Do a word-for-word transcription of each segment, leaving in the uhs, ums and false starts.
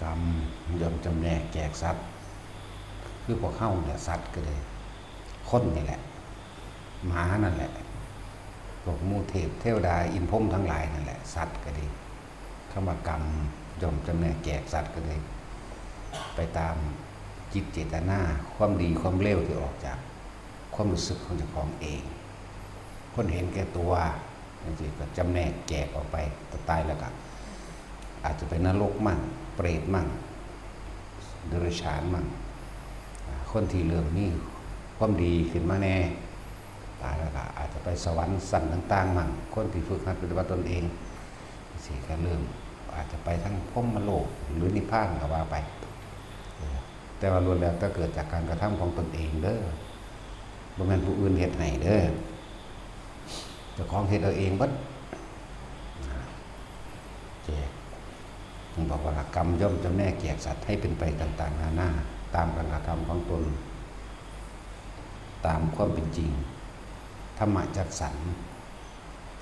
กรรมย่อมจำแนกแจกสัตว์ คือพวกเฮาเนี่ย สัตว์ก็ดี คนนี่แหละ หมานั่นแหละ พวกหมู่เทพเทวดาอินทร์พรหมทั้งหลายนั่นแหละ สัตว์ก็ดี คำว่ากรรมย่อมจำแนกแจกสัตว์ก็ดี ไปตามจิตเจตนา ความดีความเลวที่ออกจากความรู้สึกของเจ้าของเอง คนเห็นแก่ตัวจังซี้ก็จำแนกแจกออกไป ตายแล้วก็อาจจะไปนรกมั่ง เปรตมั่ง เดรัจฉานมั่ง อ่า คนที่เริ่มมีความดีขึ้นมาแน่ ตายแล้วก็อาจจะไปสวรรค์ชั้นต่างๆมั่ง คนที่ฝึกหัดปฏิบัติตนเองจังซี้ก็เริ่มอาจจะไปทั้งพรหมโลกหรือนิพพานก็ว่าไป เออ แต่ว่าล้วนแล้วแต่เกิดจากการกระทำของตนเองเด้อ บ่แม่นผู้อื่นเฮ็ดให้เด้อ เจ้าของเฮ็ดเอาเองเบิด เจ้ จึงบอกว่ากรรมย่อมจำแนกแจกสัตว์ให้เป็นไปต่างๆนานา ตามการกระทำของตน ตามความเป็นจริง ธรรมะจัดสรร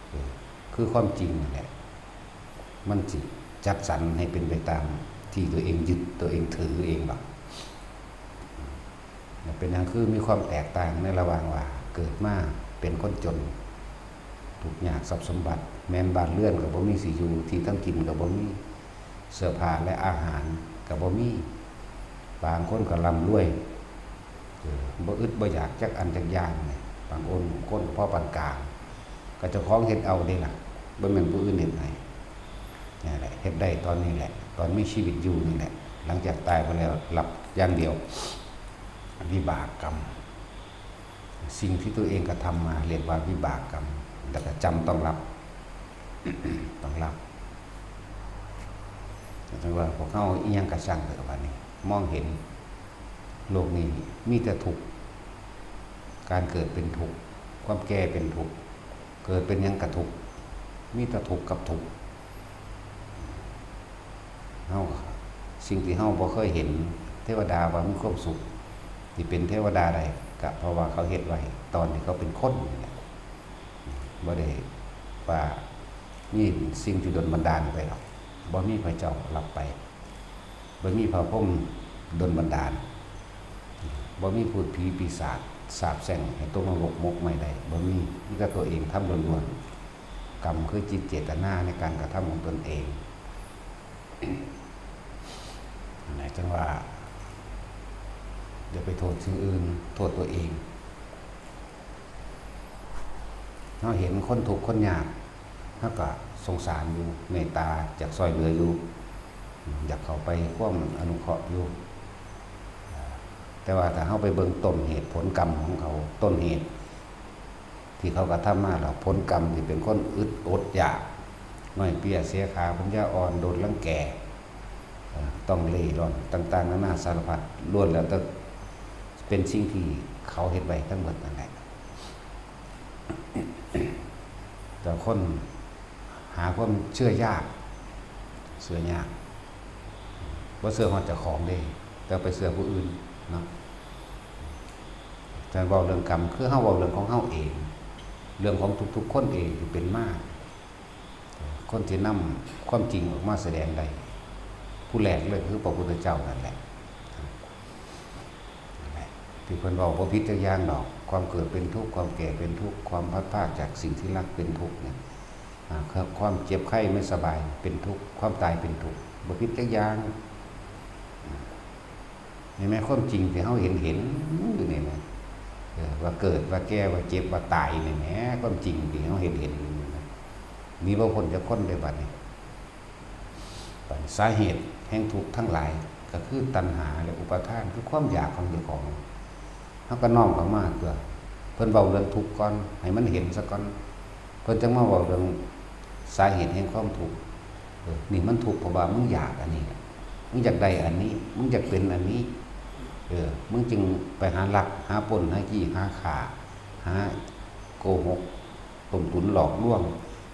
เออ คือความจริงนั่นแหละ มันสิจัดสรรให้เป็นไปตามที่ตัวเองยึด ตัวเองถือเองดอก เป็นหยังคือมีความแตกต่างในระหว่างว่าเกิดมาเป็นคนจน ทุกข์ยากทรัพย์สมบัติ แม่นบ้านเรือนก็บ่มีสิอยู่ ที่ทำกินก็บ่มี เสื้อผ้าและอาหารก็บ่มี บางคนก็ร่ำรวย เออ บ่อึดบ่อยากจักอันจักอย่างนี่ บางคน คนก็พอปานกลาง ก็เจ้าของเฮ็ดเอาเด้ล่ะ บ่แม่นผู้อื่นเฮ็ดให้ นั่นแหละ เฮ็ดได้ตอนนี้แหละ ตอนมีชีวิตอยู่นี่แหละ หลังจากตายไปแล้วรับอย่างเดียว วิบากกรรม สิ่งที่ตัวเองกระทำมาเรียกว่าวิบากกรรม แล้วก็จำต้องรับ ต้องรับ จังว่าพวกเฮาอิหยังก็ช่างเถอะ บัดนี้มองเห็นโลกนี้มีแต่ทุกข์ การเกิดเป็นทุกข์ ความแก่เป็นทุกข์ เกิดเป็นหยังก็ทุกข์ มีแต่ทุกข์กับทุกข์ เฮา สิ่งที่เฮาบ่เคยเห็น เทวดาว่ามีความสุข ที่เป็นเทวดาได้ ก็เพราะว่าเขาเฮ็ดไว้ตอนที่เขาเป็นคนนี่แหละ บ่ได้ว่ามีสิ่งที่ดลบันดาลไปหรอก บ่มีพระเจ้ารับไป บ่มีพระพรหมดลบันดาล บ่มีพูดผีปีศาจสาปแช่งให้ตกนรกหมกไหม้ได้ บ่มี มีแต่ตัวเองทำล้วนๆ กรรมคือจิตเจตนาในการกระทำของตนเอง นั่นแหละจังว่า อย่าไปโทษสิ่งอื่น โทษตัวเอง เฮาเห็นคนทุกข์คนยาก เฮาก็สงสารอยู่ เมตตา อยากช่วยเหลืออยู่ อยากเข้าไปความอนุเคราะห์อยู่ แต่ว่าถ้าเฮาไปเบิ่งต้นเหตุผลกรรมของเขา ต้นเหตุที่เขากระทำมาแล้ว ผลกรรมที่เป็นคนอึดอดอยาก น้อยเปี้ยเสียขา ปัญญาอ่อน โดนรังแก เอ่อ ต้องเร่ร่อน ต่างๆนานาสารพัด ล้วนแล้วแต่เป็นสิ่งที่เขาเฮ็ดไว้ทั้งหมดนั่นแหละ แต่คนหาความเชื่อยาก เชื่อยาก บ่เชื่อฮอดเจ้าของเด้ แต่ไปเชื่อผู้อื่นเนาะ แต่เว้าเรื่องกรรม คือเฮาเว้าเรื่องของเฮาเอง เรื่องของทุกๆคนเองที่เป็นมา คนที่นำความจริงออกมาแสดงได้ ผู้แรกเลยคือพระพุทธเจ้านั่นแหละ นั่นแหละ ที่เพิ่นเว้าบ่ผิดจักอย่างดอก ความเกิดเป็นทุกข์ ความแก่เป็นทุกข์ ความพลัดพรากจากสิ่งที่รักเป็นทุกข์เนี่ย อ่า ความเจ็บไข้ไม่สบายเป็นทุกข์ ความตายเป็นทุกข์ บ่ผิดจักอย่าง นี่แม่นความจริงที่เฮาเห็นเห็นอยู่นี่แม่น เออ ว่าเกิด ว่าแก่ ว่าเจ็บ ว่าตายนี่แม่นความจริงที่เฮาเห็นเห็นอยู่นี่แม่น หนีบ่พ้นจักคนเด้บัดนี้ บัดนี้สาเหตุแห่งทุกข์ทั้งหลายก็คือตัณหาและอุปาทาน คือความอยากของเจ้าของ เฮาก็น้อมเข้ามาตัว เพิ่นเว้าเรื่องทุกข์ก่อน ให้มันเห็นซะก่อน เพิ่นจั่งมาเว้าเรื่องสาเหตุแห่งความทุกข์ เออ นี่มันทุกข์เพราะว่ามึงอยากอันนี้ มึงอยากได้อันนี้ มึงอยากเป็นอันนี้ เออ มึงจึงไปหาลัก หาปล้น หาจี้ หาฆ่า หาโกหก ต้มตุ๋นหลอกลวง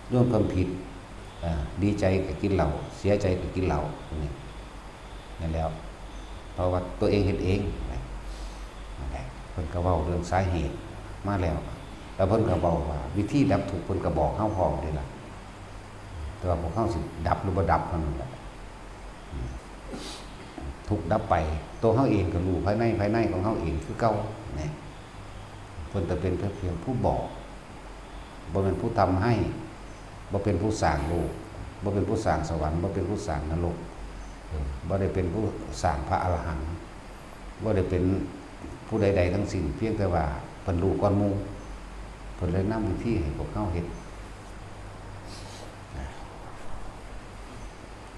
โยนความผิด เอ่อ ดีใจก็กินเหล้า เสียใจก็กินเหล้า นี่ นั่นแหล้ว เพราะว่าตัวเองเฮ็ดเอง นั่นแหละ เพิ่นก็เว้าเรื่องสาเหตุมาแล้ว แล้วเพิ่นก็เว้าว่าวิธีดับทุกข์ เพิ่นก็บอกเฮาพร้อมเด้ล่ะ แต่ว่าพวกเฮาสิดับหรือบ่ดับเท่านั้นแหละ อืม ทุกข์ดับไป ตัวเฮาเองก็รู้ภายใน ภายในของเฮาเองคือเก่า เนี่ย เพิ่นแต่เป็นเพียงผู้บอก บ่แม่นผู้ทำให้ บ่เป็นผู้สร้างโลก บ่เป็นผู้สร้างสวรรค์ บ่เป็นผู้สร้างนรก เออ บ่ได้เป็นผู้สร้างพระอรหันต์ บ่ได้เป็นผู้ใดๆทั้งสิ้น เพียงแต่ว่าเพิ่นรู้ก่อนหมู่ เพิ่นเลยนำวิธีให้พวกเฮาเฮ็ด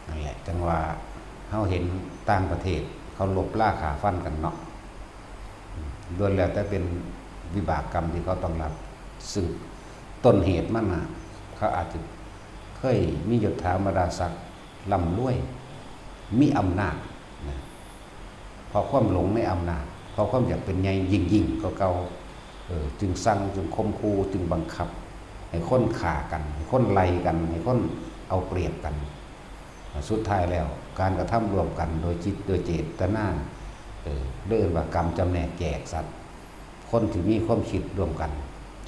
นั่นแหละ จั่งว่าเฮาเห็นต่างประเทศเขาลบราฆ่าฟันกันเนาะ ล้วนแล้วแต่เป็นวิบากกรรมที่เขาต้องรับ ซึ่งต้นเหตุมันน่ะ เขาอาจจะเคยมียศถาบรรดาศักดิ์ ร่ำรวย มีอำนาจนะ เพราะความหลงในอำนาจ เพราะความอยากเป็นใหญ่ยิ่งๆกว่าเก่า เออ จึงสั่ง จึงข่มขู่ จึงบังคับ ให้คนฆ่ากัน ให้คนไล่กัน ให้คนเอาเปรียบกัน สุดท้ายแล้ว การกระทำร่วมกันโดยจิตโดยเจตนา เออ เรียกว่ากรรมจำแนกแจกสัตว์ คนที่มีความคิดร่วมกัน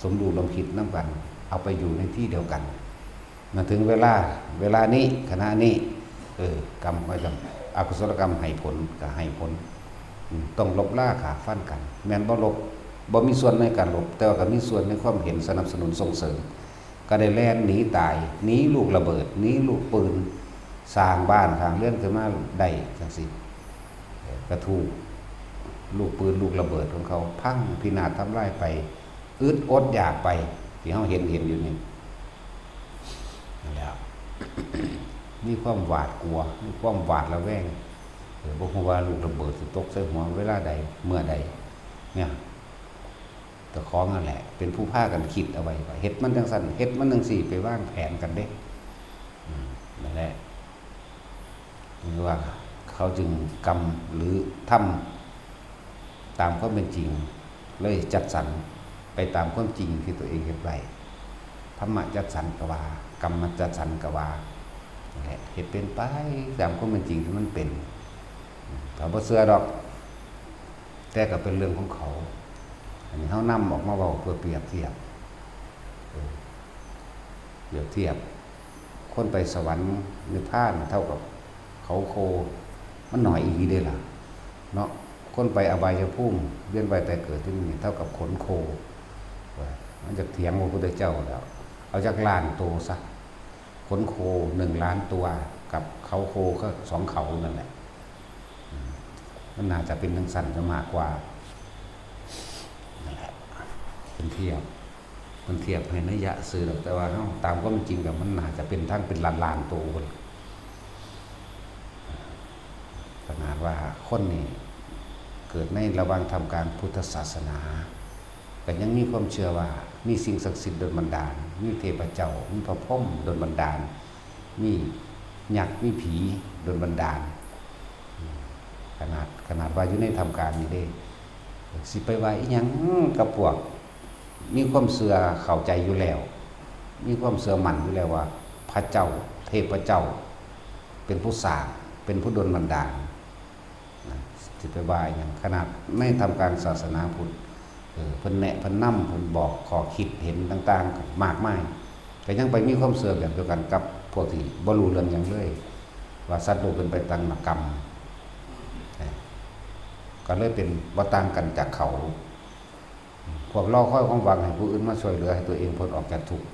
สมรู้ร่วมคิดนำกัน เอาไปอยู่ในที่เดียวกัน มาถึงเวลา เวลานี้ ขณะนี้ เออ กรรมก็กรรม อกุศลกรรมให้ผลก็ให้ผล อืม ต้องลบราฆ่าฟันกัน แม่นบ่ลบ บ่มีส่วนในการลบ แต่ว่าก็มีส่วนในความเห็นสนับสนุนส่งเสริม ก็ได้แล่นหนีตาย หนีลูกระเบิด หนีลูกปืน สร้างบ้านสร้างเรือนขึ้นมาได้จั่งซี้ เอ่อ กระถูกลูกปืนลูกระเบิดของเขาพังพินาศทำลายไป อึดอดอยากไป ที่เฮาเห็น เห็นอยู่นี่ นั่นแหละ มีความหวาดกลัว มีความหวาดระแวง เออ บ่ฮู้ว่าลูกระเบิดสิตกใส่หัวเวลาใด เมื่อใด เนี่ย เจ้าของนั่นแหละ เป็นผู้พากันคิดเอาไว้ว่า เฮ็ดมันจั่งซั้น เฮ็ดมันจั่งซี้ ไปวางแผนกันเด้ อืม นั่นแหละ หรือว่าเขาจึงกรรมหรือทำตามความเป็นจริง เลยจัดสรรไปตามความจริงที่ตัวเองเฮ็ดไว้ ธรรมะจัดสรรก็ว่า กรรมะจัดสรรก็ว่า นั่นแหละ เฮ็ดเป็นไปตามความเป็นจริงที่มันเป็น ถ้าบ่เชื่อดอก แต่ก็เป็นเรื่องของเขา อันนี้เฮานำออกมาเว้าเพื่อเปรียบเทียบ เออ เปรียบเทียบ คนไปสวรรค์นิพพานเท่ากับเขาโค มันหน่อยอีหลีเด้ล่ะ เนาะ คนไปอบายภูมิ เวียนว่ายตายเกิดที่นี่เท่ากับขนโค เออ มันจะเถียงพระพุทธเจ้าแล้ว เอาจักล้านโตซะ ขนโคหนึ่งล้านตัว กับเขาโคก็สองเขานั่นแหละ อืม มันน่าจะเป็นจั่งซั้นจะมากกว่า นั่นแหละ เพิ่นเทียบ เพิ่นเทียบให้นัยยะซื่อดอก แต่ว่าเฮาตามความจริงแล้วมันน่าจะเป็นทั้งเป็นล้านๆโตพุ้น ขนาดว่าคนนี่เกิดในระหว่างท่ามกลางพุทธศาสนา ก็ยังมีความเชื่อว่ามีสิ่งศักดิ์สิทธิ์ดลบันดาล มีเทพเจ้า มีพระพรหมดลบันดาล มียักษ์ มีผีดลบันดาล ขนาด ขนาดว่าอยู่ในท่ามกลางนี่เด้ สิไปว่าอีหยังกับพวกมีความเชื่อเข้าใจอยู่แล้ว มีความเชื่อมั่นอยู่แล้วว่าพระเจ้า เทพเจ้า เป็นผู้สร้าง เป็นผู้ดลบันดาล นะ สิไปว่าอีหยัง ขนาดในท่ามกลางศาสนาพุทธ เออ เพิ่นแนะ เพิ่นนำ เพิ่นบอกข้อคิดเห็นต่างๆ มากมาย ก็ยังไปมีความเชื่อแบบเดียวกันกับพวกที่บ่รู้เรื่องหยังเลย ว่าสัตว์โลกเป็นไปตามกรรม เออ ก็เลยเป็นบ่ต่างกันจากเขา พวกรอคอยความหวังให้ผู้อื่นมาช่วยเหลือให้ตัวเองพ้นออกจากทุกข์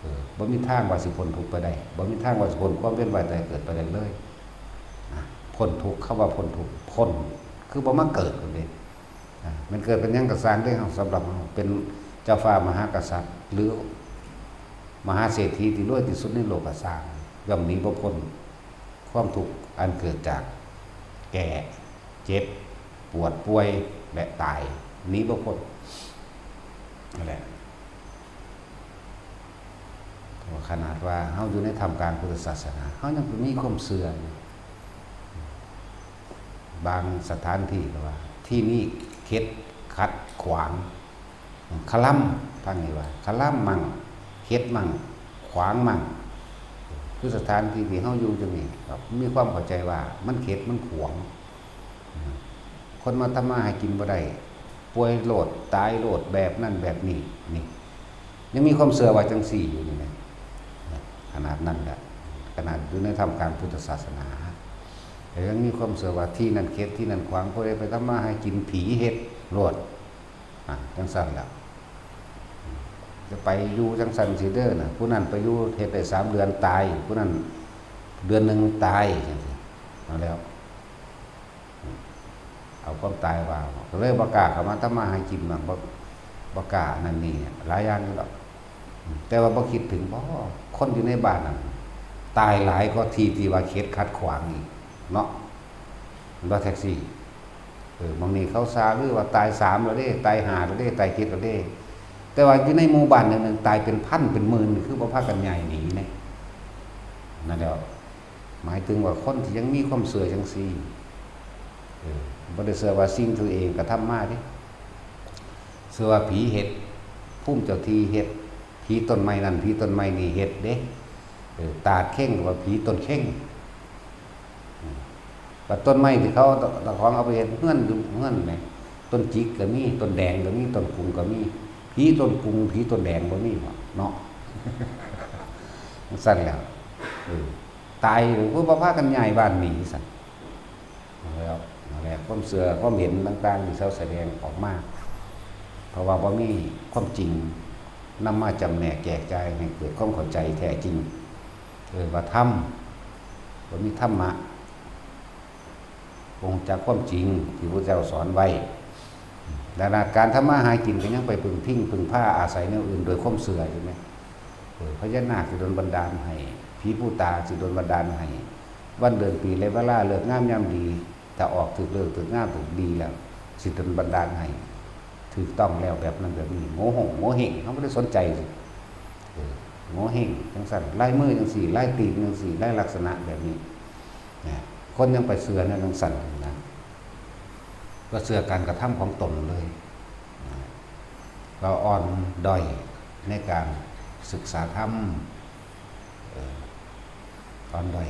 เออ บ่มีทางว่าสิพ้นทุกข์ไปได้ บ่มีทางว่าสิพ้นความเวียนว่ายตายเกิดไปได้เลย นะ พ้นทุกข์ คำว่าพ้นทุกข์ พ้น คือบ่มาเกิดพุ้นเด้ อ่า มันเกิดเป็นหยังก็ซ่างเด้ เฮา สำหรับเฮาเป็นเจ้าฟ้ามหากษัตริย์ หรือมหาเศรษฐีที่รวยที่สุดในโลกก็ซ่าง ย่อมหนีบ่พ้นความทุกข์อันเกิดจากแก่ เจ็บ ปวดป่วย และตาย หนีบ่พ้น นั่นแหละ ขนาดว่าเฮาอยู่ในท่ามกลางพุทธศาสนา เฮายังมีความเชื่ออยู่ บางสถานที่ก็ว่า ที่นี่เข็ดขัดขวาง คะลำ ทางนี้ว่า คะลำมั่ง เข็ดมั่ง ขวางมั่ง คือสถานที่ที่เฮาอยู่จั่งนี้ ก็มีความเข้าใจว่ามันเข็ดมันขวาง คนมาทำมาหากินบ่ได้ ป่วยโลด ตายโลด แบบนั้นแบบนี้ นี่ ยังมีความเชื่อว่าจั่งซี้อยู่นี่นะ ขนาดนั้นแหละ ขนาดอยู่ในท่ามกลางพุทธศาสนา แต่ยังมีความเชื่อว่าที่นั่นเขตที่นั่นขวาง ผู้ใดไปทำมาหากิน ผีเฮ็ดโลด อ่ะ จังซั่นล่ะ จะไปอยู่จังซั่นสิเด้อน่ะ ผู้นั้นไปอยู่เฮ็ดได้สามเดือนตาย ผู้นั้นเดือนหนึ่งตาย จังซี่ เอาแล้ว เอาความตายว่า ก็เลยบ่กล้าเข้ามาทำมาหากิน มั่ง บ่ บ่กล้านั่นนี่ หลายอย่างอยู่ดอก แต่ว่าบ่คิดถึง บ่ คนอยู่ในบ้านนั่น ตายหลายกว่าที่ที่ว่าเขตขัดขวางอีก เนาะ แม่นบ่ แท็กซี่ เออ หม่องนี้เขาซาลือว่าตายสามแล้วเด้ ตายห้าแล้วเด้ ตายเจ็ดแล้วเด้ แต่ว่าอยู่ในหมู่บ้านหนึ่งๆ ตายเป็นพันเป็นหมื่นนี่ คือบ่พากันย้ายหนีเด้ นั่นแหละ หมายถึงว่าคนที่ยังมีความเชื่อจังซี่ เออ บ่ได้เชื่อว่าสิ่งที่ตัวเองกระทำมาเด้ เชื่อว่าผีเฮ็ด ภูมิเจ้าที่เฮ็ด ผีต้นไม้นั่น ผีต้นไม้นี่เฮ็ดเด้ เออ ตาดเข่งก็ว่าผีต้นเข่ง อืม บัดต้นไม้ที่เขาเจ้าของเอาไปเฮ็ดเฮือนอยู่เฮือนแหม ต้นจิกก็มี ต้นแดงก็มี ต้นกุงก็มี ผีต้นกุง ผีต้นแดงบ่มีหวา เนาะ จั่งซั่นแหล้ว เออ ตาย เพิ่นบ่พากันย้ายบ้านหนีซั่น แล้วนั่นแหละ ความเชื่อความเห็นต่างๆที่เขาแสดงออกมา เพราะว่าบ่มีความจริงนำมาจำแนกแจกจ่ายให้เกิดความเข้าใจแท้จริง เออ ว่าธรรม บ่มีธรรมะ บ่รู้จักความจริงที่พระเจ้าสอนไว้ ดังนั้นการทำมาหากินก็ยังไปพึ่งพิงพึ่งพาอาศัยแนวอื่นโดยความเชื่อ ใช่ไหม เออ พญานาคสิดลบันดาลให้ ผีปู่ตาสิดลบันดาลให้ วันเดือนปีและเวลาฤกษ์งามยามดี ถ้าออกถูกฤกษ์ถูกงามถูกดีแล้ว สิดลบันดาลให้ ถูกต้องแล้วแบบนั้นแบบนี้ โงเห้ง โงเห้ง เขาบ่ได้สนใจสิ เออ โงเห้งจั่งซั่น ลายมือจั่งซี่ ลายตีนจั่งซี่ ลายลักษณะแบบนี้ นะ คนยังไปเชื่อแนวจั่งซั่นนะ ก็เชื่อการกระทำของตนเลยนะ ก็อ่อนด้อยในการศึกษาธรรม เออ อ่อนด้อย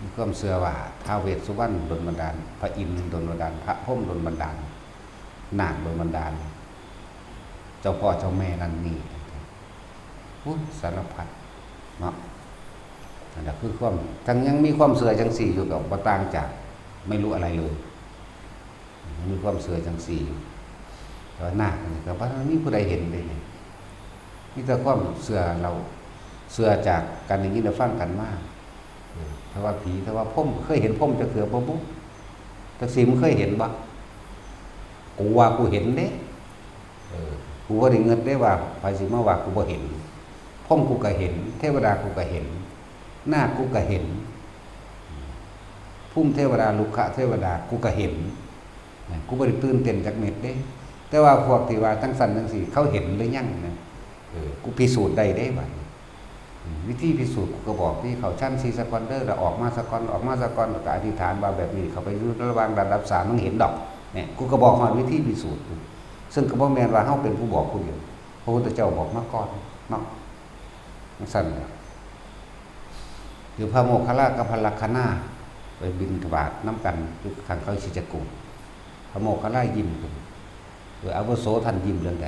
มีความเชื่อว่าท้าวเวสสุวรรณดลบันดาล พระอินทร์ดลบันดาล พระพรหมดลบันดาล นาคดลบันดาล เจ้าพ่อเจ้าแม่นั่นนี่ อุ๊ย สารพัดเนาะ นั่นแหละคือความ ทั้งยังมีความเชื่อจังซี่อยู่ก็บ่ต่างจากไม่รู้อะไรเลย มีความเชื่อจังซี่อยู่ แต่ว่านาคนี่ก็บ่มีผู้ใดเห็นเลยนี่ มีแต่ความเชื่อเรา เชื่อจากการได้ยินได้ฟังกันมา เออ ถ้าว่าผี ถ้าว่าพรหม เคยเห็นพรหมจักเทื่อบ่บุ จักสิ มึงเคยเห็นบ่ กูว่ากูเห็นเด้ เออ กูบ่ได้เงิดเด้ว่าไผสิมาว่ากูบ่เห็น พรหมกูก็เห็น เทวดากูก็เห็น นาคกูก็เห็น ภูมิเทวดา รุกขเทวดา กูก็เห็น นะ กูบ่ได้ตื่นเต้นจักเม็ดเด้ แต่ว่าพวกที่ว่าจั่งซั่นจั่งซี่ เขาเห็นหรือยังนะ เออ กูพิสูจน์ได้เด้บัดนี้ อืม วิธีพิสูจน์กูก็บอกที่เข้าชั้นสี่ซะก่อนเด้อ แล้วออกมาซะก่อน ออกมาซะก่อน แล้วก็อธิษฐานว่าแบบนี้ เข้าไปอยู่ระหว่างระดับสาม มึงเห็นดอก เนี่ย กูก็บอกฮอดวิธีพิสูจน์ ซึ่งก็บ่แม่นว่าเฮาเป็นผู้บอกผู้เดียว พระพุทธเจ้าบอกมาก่อนเนาะ จั่งซั่นน่ะ คือพระโมคคัลลากับพระลักขณาไปบิณฑบาตนำกันอยู่ข้างเขาคิจกูฏ พระโมคคัลลายิ้มขึ้น เออ อาวุโส ท่านยิ้มเรื่องใด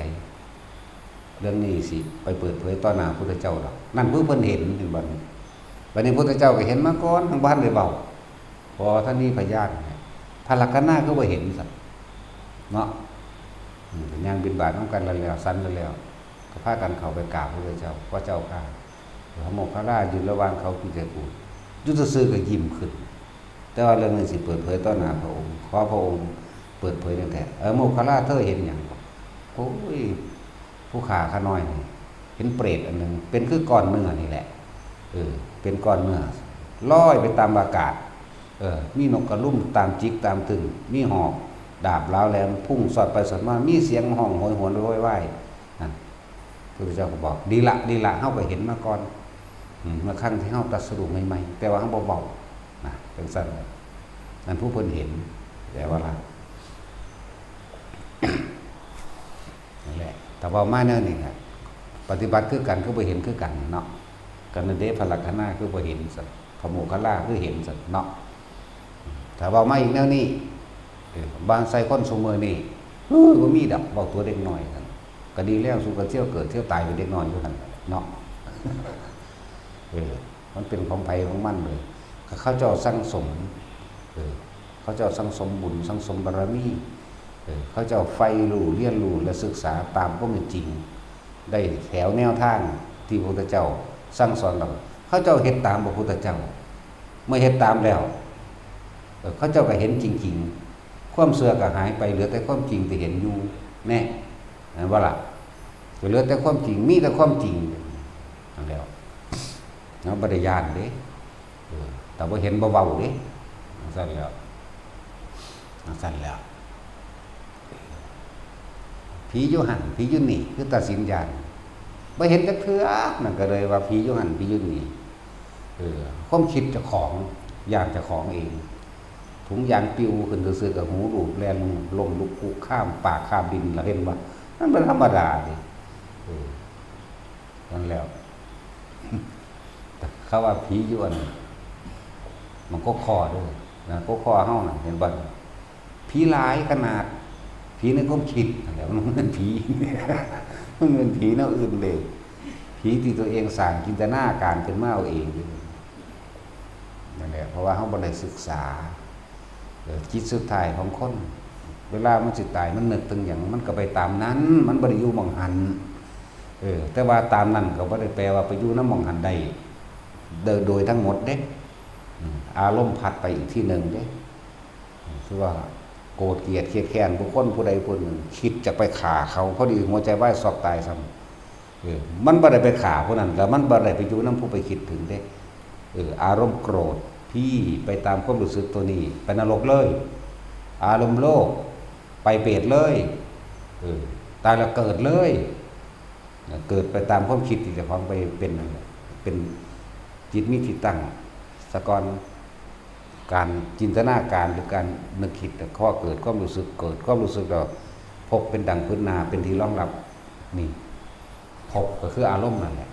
เรื่องนี้สิไปเปิดเผยต่อหน้าพุทธเจ้าดอก นั่นคือเพิ่นเห็น เห็นบ่นี่ บัดนี้พุทธเจ้าก็เห็นมาก่อน ทั้งบ่ทันได้เว้า เพราะท่านมีพยาน พระลักขณาคือบ่เห็นซั่น เนาะ อืม ก็ย่างบิณฑบาตนำกันแล้ว ฉันแล้ว ก็พากันเข้าไปกราบพระพุทธเจ้า พระเจ้าข้า พระโมคคัลลายืนระหว่างเขาคิจกูฏ อยู่ซื่อๆก็ยิ้มขึ้น แต่ว่าเรื่องนี้สิเปิดเผยต่อหน้าพระองค์ ขอพระองค์เปิดเผยแน่แท้ เออ โมคคัลลา เธอเห็นหยังบ่ โอ้ย ผู้ข้าข้าน้อยนี่ เห็นเปรตอันหนึ่ง เป็นคือก้อนเนื้อนี่แหละ เออ เป็นก้อนเนื้อ ลอยไปตามอากาศ เออ มีนกกระลุ่มตามจิกตามตึง มีหอกดาบเหลาแหลม พุ่งสอดไปสอดมา มีเสียงฮ้องโหยหวนโวยวาย นั่น พระพุทธเจ้าก็บอก ดีละ ดีละ เฮาก็เห็นมาก่อน อืม เมื่อครั้งที่เฮาตรัสรู้ใหม่ๆ แต่ว่าเฮาบ่เว้า นะ จั่งซั่น นั่นผู้เพิ่นเห็น แต่ว่าละ นั่นแหละ ถ้าเว้ามาแนวนี้น่ะ ปฏิบัติคือกัน คือบ่เห็นคือกันเนาะ ก็นั่นเด้ พระลักขณาคือบ่เห็นซั่น พระโมคคัลลาคือเห็นซั่นเนาะ ถ้าเว้ามาอีกแนวนี้ เออ บ้านไสคนซุมื้อนี้ เฮ้ย บ่มีดอก เว้าตัวเด็กน้อยซั่น ก็ดีแล้ว สูก็เที่ยวเกิดเที่ยวตายเป็นเด็กน้อยอยู่หั่นเนาะ เออ มันเป็นของไผของมันเลย เขาเจ้าสั่งสม เออ เขาเจ้าสั่งสมบุญ สั่งสมบารมี เออ เขาเจ้าใฝ่รู้ เรียนรู้ และศึกษาตามความเป็นจริง ได้แถวแนวทางที่พระพุทธเจ้าสั่งสอนเรา เขาเจ้าเฮ็ดตามพระพุทธเจ้า เมื่อเฮ็ดตามแล้ว เออ เขาเจ้าก็เห็นจริงๆ ความเชื่อก็หายไป เหลือแต่ความจริงที่เห็นอยู่ แน่ แม่นบ่ล่ะ? ก็เหลือแต่ความจริง มีแต่ความจริง นั่นแหล้ว เนาะ บ่ได้ย้านเด้ เออ แต่บ่เห็นบ่เว้าเด้ จั่งซั้นแหล้ว จั่งซั้นแหล้ว ผีอยู่หั่น ผีอยู่นี่ คือตัดสินย้าน บ่เห็นจักเทื่อ นั่นก็เลยว่าผีอยู่หั่น ผีอยู่นี่ เออ ความคิดเจ้าของ ย้านเจ้าของเอง ถุงยางปิวขึ้นซื่อๆ ก็หูรูด แล่นล้มลุกคุกคาน ปากคาบดิน แล้วเห็นบ่ มันเป็นธรรมดาเด้ เออ นั่นแหล้ว เขาว่าผีอยู่หั่น มันก็คอเด้อ นะ ก็คอเฮาน่ะ เห็นบ่ ผีหลายขนาด ผีในความคิดนั่นแหละ มันเป็นผี มันเป็นผีแนวอื่นเด้ ผีที่ตัวเองสร้างจินตนาการขึ้นมาเอาเอง นั่นแหละ เพราะว่าเฮาบ่ได้ศึกษา เออ จิตสุดท้ายของคน เวลามันสิตาย มันนึกถึงหยัง มันก็ไปตามนั้น มันบ่ได้อยู่หม่องหั้น เออ แต่ว่าตามนั้นก็บ่ได้แปลว่าไปอยู่นำหม่องหั้นได้ โดย โดยทั้งหมดเด้ อืม อารมณ์พัดไปอีกที่หนึ่งเด้ คือว่าโกรธเกลียดเคียดแค้นบุคคลผู้ใดผู้หนึ่ง คิดจะไปฆ่าเขา พอดีหัวใจวายช็อกตายซ้ำ เออ มันบ่ได้ไปฆ่าผู้นั้น แล้วมันบ่ได้ไปอยู่นำผู้ไปคิดถึงเด้ เออ อารมณ์โกรธ พี่ไปตามความรู้สึกตัวนี้ ไปนรกเลย อารมณ์โลภ ไปเปรตเลย เออ ตายแล้วเกิดเลย เกิดไปตามความคิดที่เจ้าของไปเป็นนั่นแหละ เป็นจิตมีที่ตั้งซะก่อน การจินตนาการหรือการนึกคิด แต่พอเกิดความรู้สึก เกิดความรู้สึกแล้ว ภพเป็นดั่งพื้นนา เป็นที่รองรับ นี่ ภพก็คืออารมณ์นั่นแหละ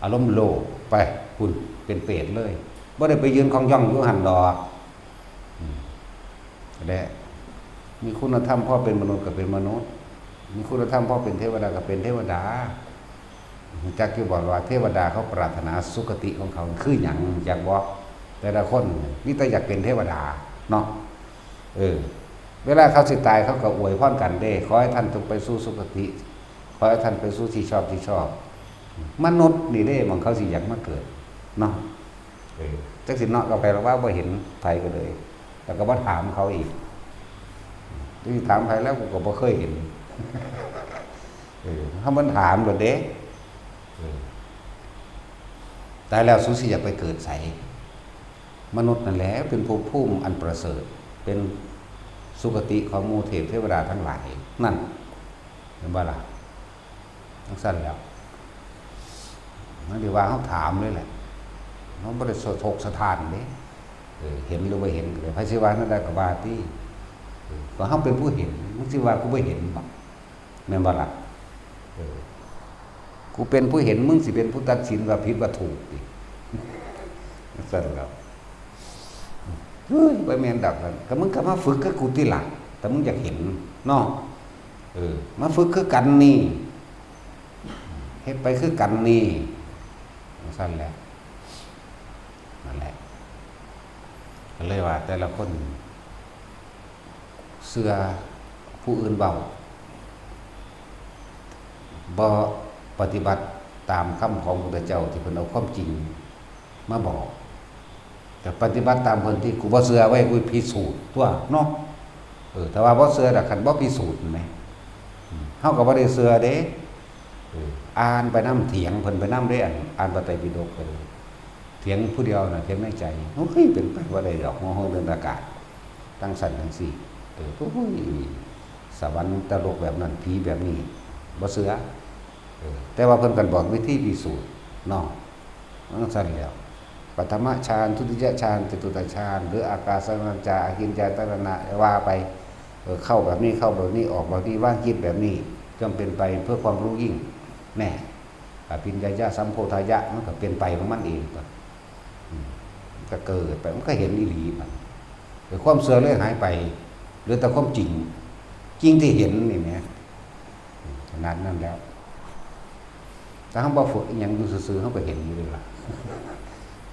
อารมณ์โลภไปพุ้น เป็นเปรตเลย บ่ได้ไปยืนคองย่องอยู่หั่นดอก อืม และมีคุณธรรมพอเป็นมนุษย์ก็เป็นมนุษย์ มีคุณธรรมพอเป็นเทวดาก็เป็นเทวดา รู้จักอยู่บ่ว่าเทวดาเขาปรารถนาสุคติของเขาคือหยัง รู้จักบ่ แต่ละคนมีแต่อยากเป็นเทวดาเนาะ เออ เวลาเขาสิตายเขาก็อวยพรกันเด้ ขอให้ท่านจงไปสู่สุคติ ขอให้ท่านไปสู่ที่ชอบที่ชอบ มนุษย์นี่เด้ หม่องเขาสิอยากมาเกิดเนาะ เออ จักสิเนาะกับไผ หรอกว่าบ่เห็นไผก็เลย แล้วก็บ่ถามเขาอีก จักสิถามไผ แล้วกูก็บ่เคยเห็น เออ ถ้ามันถามโลดเด้ เออ ตายแล้วสูสิอยากไปเกิดไส มนุษย์นั่นแหละเป็นภพภูมิอันประเสริฐ เป็นสุคติของหมู่เทพเทวดาทั้งหลาย นั่น เห็นบ่ล่ะ? จั่งซั้นแหล้ว มันสิว่าเฮาถามเลยแหละ เฮาบ่ได้สะทกสะท้านเด้ เออ เห็นหรือบ่เห็นก็ได้ ไผสิว่าแนวใดก็ว่าติ เออ ก็เฮาเป็นผู้เห็น มึงสิว่ากูบ่เห็นบ่ แม่นบ่ล่ะ? เออ กูเป็นผู้เห็น มึงสิเป็นผู้ตัดสินว่าผิดว่าถูกติ จั่งซั้นแหล้ว เฮ้ย บ่แม่นดอก ก็มึงก็มาฝึกคือกูติล่ะ ถ้ามึงอยากเห็นเนาะ เออ มาฝึกคือกันนี่ เฮ็ดไปคือกันนี่ จั่งซั้นแหละ นั่นแหละ ก็เลยว่าแต่ละคนเชื่อผู้อื่นเว้า บ่ปฏิบัติตามคำของพุทธเจ้าที่เพิ่นเอาความจริงมาบอก ก็ปฏิบัติตามเพิ่นติ กูบ่เชื่อเว้ย กูพิสูจน์ตั๊วเนาะ เออ แต่ว่าบ่เชื่อดอก คันบ่พิสูจน์แหม อืม เฮาก็บ่ได้เชื่อเด้ เออ อ่านไปนำ เถียงเพิ่นไปนำเด้ อ่าน อ่านพระไตรปิฎกไปเลย เถียงผู้เดียวน่ะ เถียงในใจ โอ้ย เป็นไปบ่ได้ดอก หัวห้องเดินอากาศ จั่งซั้นจั่งซี้ เออ โอ้ย สวรรค์นรกแบบนั้น ผีแบบนี้ บ่เชื่อ เออ แต่ว่าเพิ่นก็บอกวิธีพิสูจน์เนาะ จั่งซั้นแหล้ว ปฐมฌาน ทุติยฌาน จตุตฌาน หรืออากาสานัญจา อากิญจายตนะ ว่าไป เออ เข้าแบบนี้ เข้าแบบนี้ ออกแบบนี้ วางจิตแบบนี้ ย่อมเป็นไปเพื่อความรู้ยิ่ง แน่ อภิญญายะ สัมโพธายะ มันก็เป็นไปของมันเองตั๊ว อืม มันก็เกิดไป มันก็เห็นอีหลีบัด แต่ความเชื่อเลยหายไป เหลือแต่ความจริง จริงที่เห็นนี่แหม ขนาดนั้นแล้ว ถ้าเฮาบ่ฝึกอิหยังอยู่ซื่อๆ เฮาก็เห็นอยู่เด้ล่ะ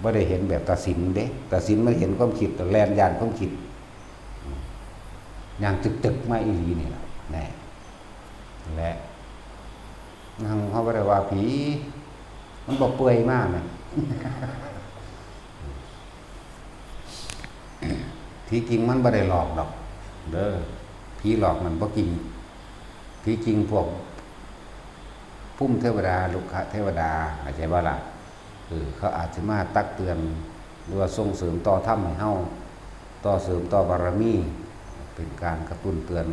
บ่ได้เห็นแบบตาสินเด้ ตาสินมันเห็นความคิด แล่นย่านความคิด ย่างตึกๆมาอีหลีนี่ล่ะ แน่ และ นั่ง เขาบ่ได้ว่าผี มันบ่เปื่อยมากนะ ผีจริงมันบ่ได้หลอกดอก เด้อ ผีหลอกมันบ่จริง ผีจริงพวก ภูมิเทวดา รุกขเทวดา เข้าใจบ่ล่ะ เออ เขาอาจสิมาตักเตือน หรือว่าส่งเสริมต่อธรรมให้เฮา ต่อเสริมต่อบารมี เป็นการกระตุ้นเตือน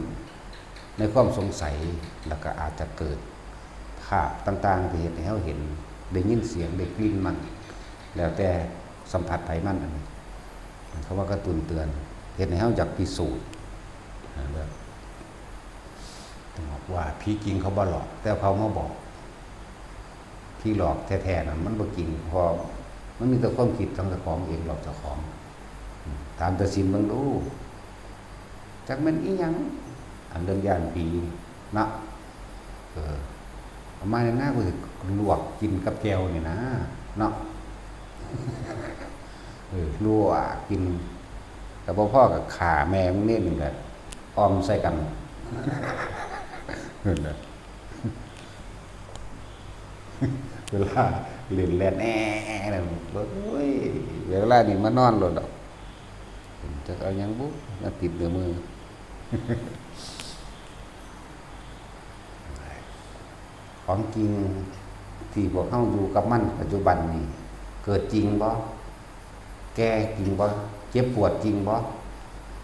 ในความสงสัย แล้วก็อาจจะเกิดภาพต่างๆ ที่เฮ็ดให้เฮาเห็น ได้ยินเสียง ได้กลิ่นมัน แล้วแต่สัมผัสไผมัน อันนี้ มันคำว่ากระตุ้นเตือน เฮ็ดให้เฮาอยากพิสูจน์ อ่า แบบ ต้องบอกว่าผีจริงเขาบ่หลอก แต่เขามาบอก ผีหลอกแท้ๆน่ะ มันบ่จริง เพราะมันมีแต่ความคิดของเจ้าของเองหลอกเจ้าของ อืม ถามตาสินเบิ่งดู จักแม่นอีหยัง อันเรื่องย่านผีเนาะ เออ เอามาในหน้ากูสิลวกกินกับแจ่วนี่นะ เนาะ เออ ลวกกิน แต่บ่พอก็ฆ่าแม่มึงนี่นี่แหละ อ่อมใส่กัน นั่นแหละ เวลาเล่นแล่นแอ่นั่น โอ้ย เวลานี่มานอนโลดดอก จักเอาหยังบุ มาติดเนื้อมือ ของจริงที่พวกเฮาอยู่กับมันปัจจุบันนี่ เกิดจริงบ่ แก่จริงบ่ เจ็บปวดจริงบ่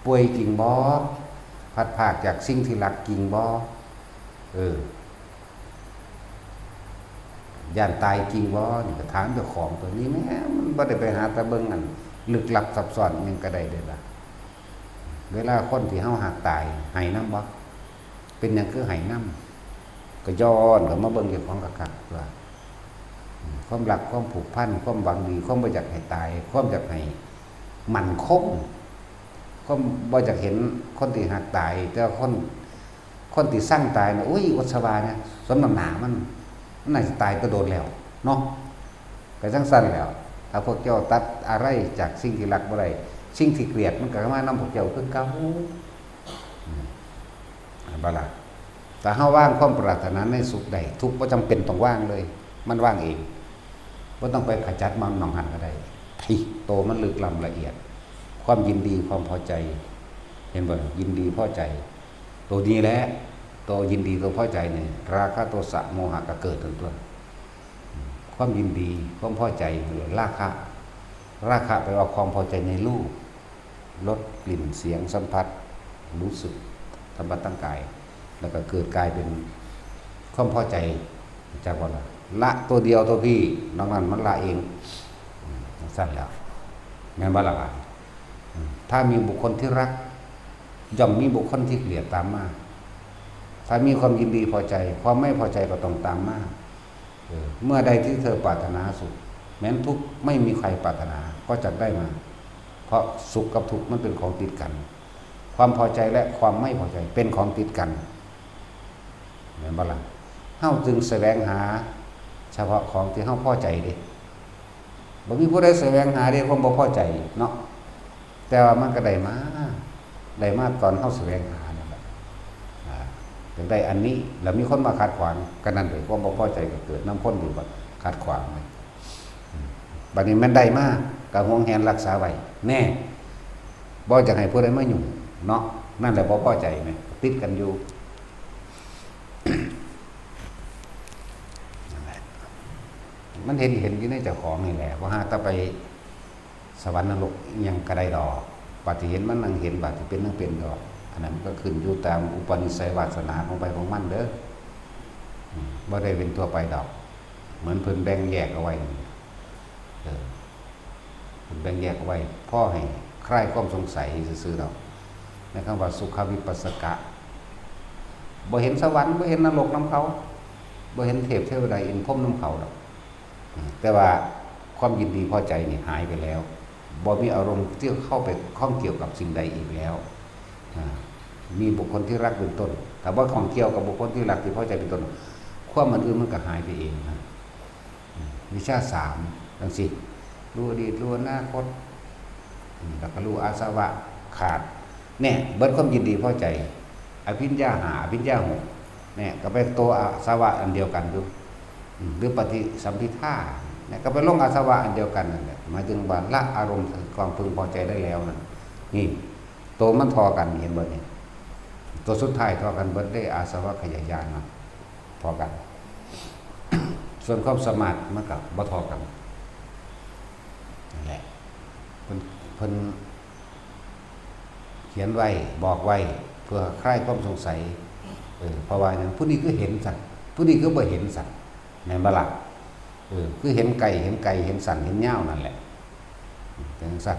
ป่วยจริงบ่ พลัดพรากจากสิ่งที่รักจริงบ่ เออ ย่านตายจริงบ่ นี่ก็ถามเจ้าของตัวนี้แหม มันบ่ได้ไปหาแต่เบิ่งอันลึกลับซับซ้อนอิหยังก็ได้เด้ล่ะ เวลาคนที่เฮาฮักตาย ไห้นำบ่ เป็นหยังคือไห้นำ ก็ย้อนเข้ามาเบิ่งเจ้าของคักๆ ว่า อืม ความรัก ความผูกพัน ความหวังดี ความบ่อยากให้ตาย ความอยากให้มั่นคง ความบ่อยากเห็นคนที่ฮักตาย แต่ว่าคน คนที่ซังตายน่ะ อุ้ย อดสบายนะ สมน้ำหน้ามัน มันน่าสิตายแต่โดนแล้ว เนาะ ก็จั่งซั้นแหล้ว ถ้าพวกเจ้าตัดอะไรจากสิ่งที่รักบ่ได้ สิ่งที่เกลียดมันก็มานำพวกเจ้าคือเก่า อืม เห็นบ่ล่ะ ถ้าเฮาวางความปรารถนาในสุขได้ ทุกข์บ่จำเป็นต้องวางเลย มันวางเอง บ่ต้องไปขจัดมันหม่องหั้นก็ได้ ที่โตมันลึกล้ำละเอียด ความยินดี ความพอใจ เห็นบ่ล่ะ ยินดีพอใจ โตนี้แหละ โตยินดี โตพอใจนี่ ราคะ โทสะ โมหะก็เกิดขึ้นตัว ความยินดี ความพอใจ ราคะ ราคะแปลว่าความพอใจในรูป รส กลิ่น เสียง สัมผัส รู้สึก สัมผัสทางกาย แล้วก็เกิดกลายเป็นความพอใจ จากว่าละ ละตัวเดียวตัวพี่ นอกนั้นมันละเอง อืม จั่งซั้นแหล้ว แม่นบ่ล่ะครับ อืม ถ้ามีบุคคลที่รัก ย่อมมีบุคคลที่เกลียดตามมา ถ้ามีความยินดีพอใจ ความไม่พอใจก็ต้องตามมา เออ เมื่อใดที่เธอปรารถนาสุข แม้นทุกข์ไม่มีใครปรารถนา ก็จักได้มา เพราะสุขกับทุกข์มันเป็นของติดกัน ความพอใจและความไม่พอใจเป็นของติดกัน แม่นบ่ล่ะ เฮาจึงแสวงหาเฉพาะของที่เฮาพอใจเด้ บ่มีผู้ใดแสวงหาเด้ความบ่พอใจเนาะ แต่ว่ามันก็ได้มา ได้มาตอนเฮาแสวงหานั่นแหละ อ่า จั่งได้อันนี้ แล้วมีคนมาขัดขวาง ก็นั่นเด้ ความบ่พอใจก็เกิดนำคนที่ว่าขัดขวางนี่ อืม บัดนี้แม่นได้มา ก็หวงแหนรักษาไว้ แน่ บ่อยากให้ผู้ใดมายุ่งเนาะ นั่นแหละบ่พอใจแหม ติดกันอยู่ นั่นแหละ มันเห็น เห็นอยู่ในเจ้าของนี่แหละ บ่หาแต่ไปสวรรค์นรกอิหยังก็ได้ดอก บัดที่เห็นมันนั่งเห็น บัดที่เป็นนั่งเป็นดอก อันนั้นมันก็ขึ้นอยู่ตามอุปนิสัยวาสนาของไผของมันเด้อ อืม บ่ได้เป็นทั่วไปดอก เหมือนเพิ่นแบ่งแยกเอาไว้นี่ เออ เพิ่นแบ่งแยกเอาไว้ พอให้คลายความสงสัยซื่อๆดอก ในคำว่าสุขวิปัสสกะ บ่เห็นสวรรค์ บ่เห็นนรกนำเขา บ่เห็นเทพเทวดาอินทร์พรหมนำเขาดอก อืม แต่ว่าความยินดีพอใจนี่หายไปแล้ว บ่มีอารมณ์ที่เข้าไปข้องเกี่ยวกับสิ่งใดอีกแล้ว อ่า มีบุคคลที่รักเป็นต้น ถ้าบ่ข้องเกี่ยวกับบุคคลที่รักที่พอใจเป็นต้น ความอันอื่นมันก็หายไปเองนะ อืม วิชชาสาม จั่งซี้ รู้อดีต รู้อนาคต อืม แล้วก็รู้อาสวะขาด เนี่ย เบิดความยินดีพอใจ อภิญญาห้า อภิญญาหก เนี่ย ก็เป็นตัวอาสวะอันเดียวกันอยู่ อืม หรือปฏิสัมภิทา เนี่ย ก็ไปลงอาสวะอันเดียวกันนั่นแหละ หมายถึงว่าละอารมณ์ความพึงพอใจได้แล้วนั่น นี่ ตัวมันทอกัน เห็นบ่นี่ ตัวสุดท้ายทอกันเบิดได้ อาสวัคคยายานนะ ทอกัน ส่วนความสามารถมันก็บ่ทอกัน นั่นแหละ เพิ่น เพิ่นเขียนไว้ บอกไว้ เพื่อคลายความสงสัย เออ เพราะว่าหยัง ผู้นี้คือเห็นสัน ผู้นี้คือบ่เห็นสัน แม่นบ่ล่ะ เออ คือเห็นไกล เห็นไกล เห็นสั้น เห็นยาวนั่นแหละ จั่งซั้น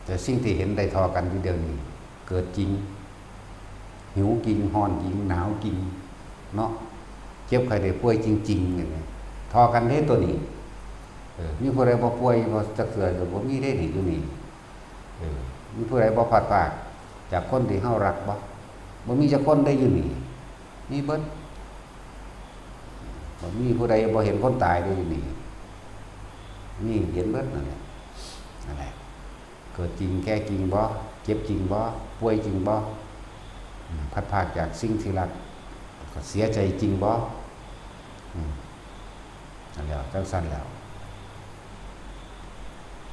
แต่สิ่งที่เห็นได้ทอกันอยู่เดี๋ยวนี้ เกิดจริง หิวจริง ฮ้อนจริง หนาวจริง เนาะ เจ็บไข้ได้ป่วยจริงๆ นี่นะ ทอกันเด้ตัวนี้ เออ มีผู้ใดบ่ป่วยบ่จักเทื่อ ก็บ่มีเด้นี่อยู่นี่ เออ มีผู้ใดบ่พลัดพรากจากคนที่เฮารักบ่ บ่มีจักคนได้อยู่นี่ มีเบิด บ่มีผู้ใดบ่เห็นคนตายได้อยู่นี่ นี่เห็นเบิดนั่นแหละ นั่นแหละ เกิดจริง แก่จริงบ่ เจ็บจริงบ่ ป่วยจริงบ่ อืม พลัดพรากจากสิ่งที่รัก ก็เสียใจจริงบ่ อืม นั่นแหละ จั่งซั้นแล้ว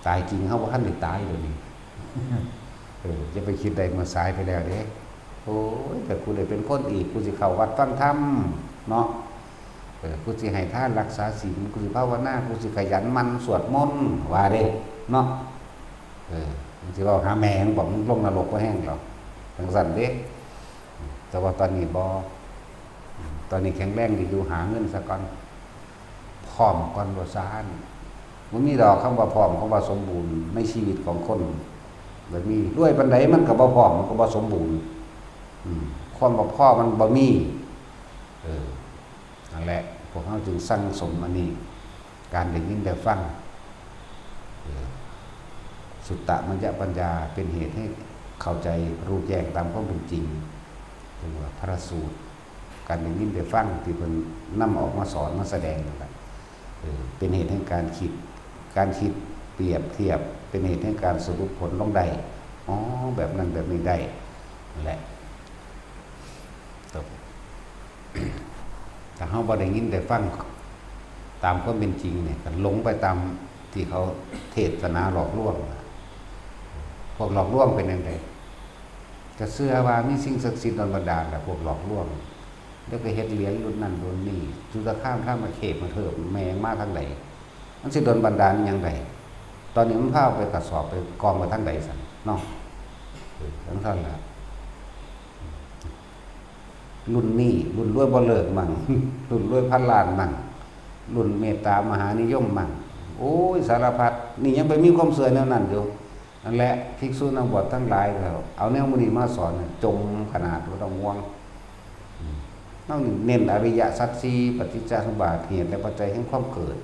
ตายจริง เฮาบ่ทันได้ตายเดี๋ยวนี้ เออ อย่าไปคิดได้เมื่อสายไปแล้วเด้ โอ้ย แต่กูได้เป็นคนอีก กูสิเข้าวัดฟังธรรมเนาะ เออ กูสิให้ทานรักษาศีล กูสิภาวนา กูสิขยันหมั่นสวดมนต์ ว่าเด้ เนาะ เออ มึงสิเว้าหาแม่มึงบอกมึงลงนรกบ่แห้งหรอก จั่งซั้นเด้ แต่ว่าตอนนี้บ่ ตอนนี้แข็งแรงดีอยู่ หาเงินซะก่อน พร้อมก่อนว่าซั้น บ่มีดอกคำว่าพร้อม คำว่าสมบูรณ์ในชีวิตของคน บ่มี รวยปานใดมันก็บ่พร้อม มันก็บ่สมบูรณ์ อืม ความบ่พอมันบ่มี เออ นั่นแหละ พวกเฮาจึงสั่งสมอันนี้ การได้ยินได้ฟัง เออ สุตตมัญญปัญญาเป็นเหตุให้เข้าใจรู้แจ้งตามความเป็นจริง เรียกว่าพระสูตร การได้ยินได้ฟังที่เพิ่นนำออกมาสอนมาแสดงนั่นแหละ เออ เป็นเหตุแห่งการคิด การคิดเปรียบเทียบ เป็นเหตุแห่งการสรุปผลลงได้ อ๋อ แบบนั้นแบบนี้ได้ นั่นแหละ ครับ ถ้าเฮาบ่ได้ยินได้ฟังตามความเป็นจริงเนี่ย ก็หลงไปตามที่เขาเทศนาหลอกลวง พวกหลอกลวงเป็นจั่งใด ก็เชื่อว่ามีสิ่งศักดิ์สิทธิ์ดลบันดาลแหละ พวกหลอกลวง แล้วก็เฮ็ดเหรียญรุ่นนั้นรุ่นนี้ จุลคามรามเทพมาเถิด แม่งมาทางใด มันสิดลบันดาลอิหยังใด ตอนนี้มันพาไปกระสอบไปกองไปทางใดซั่นเนาะ เออ จั่งซั้นล่ะ รุ่นนี้รุ่นรวยบ่เลิกมั่ง รุ่นรวยพันล้านมั่ง รุ่นเมตตามหานิยมมั่ง โอ้ย สารพัด นี่ยังไปมีความเชื่อแนวนั้นอยู่ นั่นแหละ ภิกษุนักบวชทั้งหลายก็เอาแนวหมู่นี้มาสอนน่ะ จมขนาดบ่ต้องห่วง อืม เฮานี่เน้นอริยสัจสี่ ปฏิจจสมุปบาท เหตุและปัจจัยแห่งความเกิด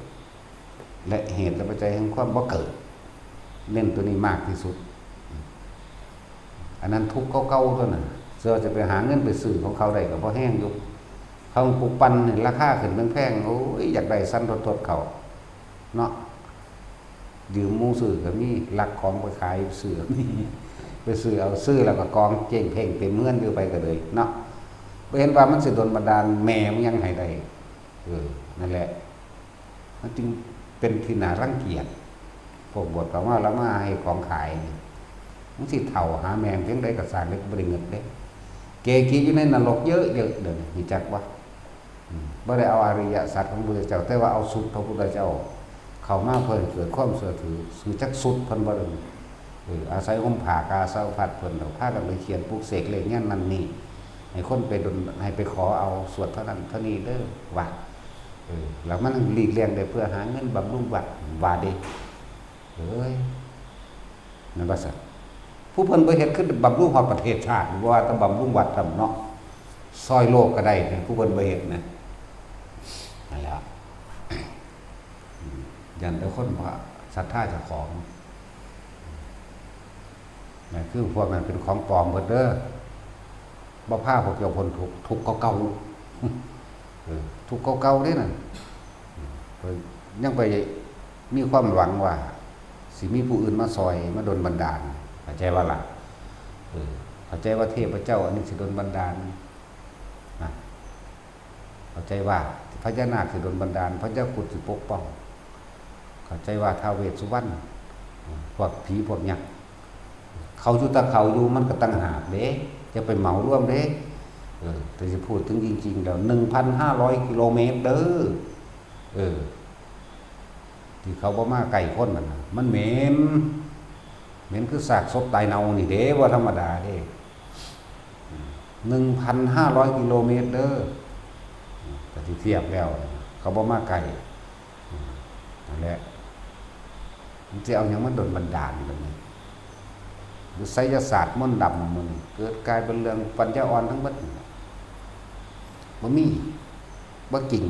และเหตุและปัจจัยแห่งความบ่เกิด เน้นตัวนี้มากที่สุด อันนั้นทุกข์เก่าๆ ตัวนั้น เชื่อว่าจะไปหาเงินไปซื้อของเขาได้ก็บ่แฮงอยู่ เขาปลูกปั่นนี่ราคาขึ้นแพงๆ โอ้ย อยากได้สั่นทดๆ เขา เนาะ ยืมหมู่ซื้อก็มี ลักของไปขายซื้อก็มี ไปซื้อเอา ซื้อแล้วก็กองเจ๊งเพ่งเต็มเฮือนอยู่ไปก็เลยเนาะ บ่เห็นว่ามันสิดลบันดาลแม่มันยังให้ได้ เออ นั่นแหละ มันจึงเป็นที่น่ารังเกียจ พวกบวชเข้ามาแล้วมาให้ของขายนี่ มันสิเฒ่าหาแม่มันจั่งใดก็ซ่างเด้ บ่ได้เงินเด้ เกกิอยู่ในนรกเยอะๆ เดี๋ยวนี้ รู้จักบ่ อืม บ่ได้เอาอริยสัจของพระพุทธเจ้า แต่ว่าเอาสุดพระพุทธเจ้า เข้ามาเพื่อให้เกิดความเชื่อถือ รู้จักสุดเพิ่นบ่ เด้อ เออ อาศัยห่มผ้ากาสาวพัดเพิ่นดอก พากันไปเขียนปลุกเสกเลขยันต์นั่นนี่ ให้คนไปดล ให้ไปขอเอาสวดเท่านั้นเท่านี้เด้อ ว่า เออ แล้วมันหลีกเลี่ยงได้เพื่อหาเงินบำรุงวัด ว่าเด้ เอ้ย นั่นว่าซั่น ผู้เพิ่นบ่เฮ็ดคือบำรุงฮอดประเทศชาติ บ่ว่าแต่บำรุงวัดซ้ำเนาะ ซ่อยโลกก็ได้นะ ผู้เพิ่นบ่เฮ็ดนะ นั่นแหละ อืม ย้านแต่คนบ่ศรัทธาเจ้าของ นั่นคือพวกนั้นเป็นของปลอมเบิดเด้อ บ่พาพวกเจ้าพ้นทุกข์ ทุกข์เก่าๆ เออ ทุกข์เก่าๆ เด้นั่น เออ ยังไป มีความหวังว่าสิมีผู้อื่นมาซอย มาดลบันดาล เข้าใจบ่ล่ะ เออ เข้าใจว่าเทพเจ้าอันนี้สิดลบันดาลนะ เข้าใจว่าพญานาคสิดลบันดาล พญาครุฑสิปกป้อง เข้าใจว่าท้าวเวสสุวรรณ พวกผีพวกยักษ์ เขาอยู่แต่เขาอยู่ มันก็ต่างหากเด้ อย่าไปเหมารวมเด้ เออ แต่สิพูดถึงจริงๆแล้ว หนึ่งพันห้าร้อยกิโลเมตรเด้อ เออ ที่เขาบ่มาใกล้คนนั่นน่ะ มันเหม็น เหม็นคือซากศพตายเน่านี่เด้ บ่ธรรมดาเด้ หนึ่งพันห้าร้อยกิโลเมตรเด้อ แต่ที่เทียบแล้ว เขาบ่มาใกล้ นั่นแหละ มันสิเอาหยังมาดลบันดาลบัดนี้ หรือไสยศาสตร์มนต์ดำมันเกิดกลายเป็นเรื่องปัญญาอ่อนทั้งหมด บ่มี บ่จริง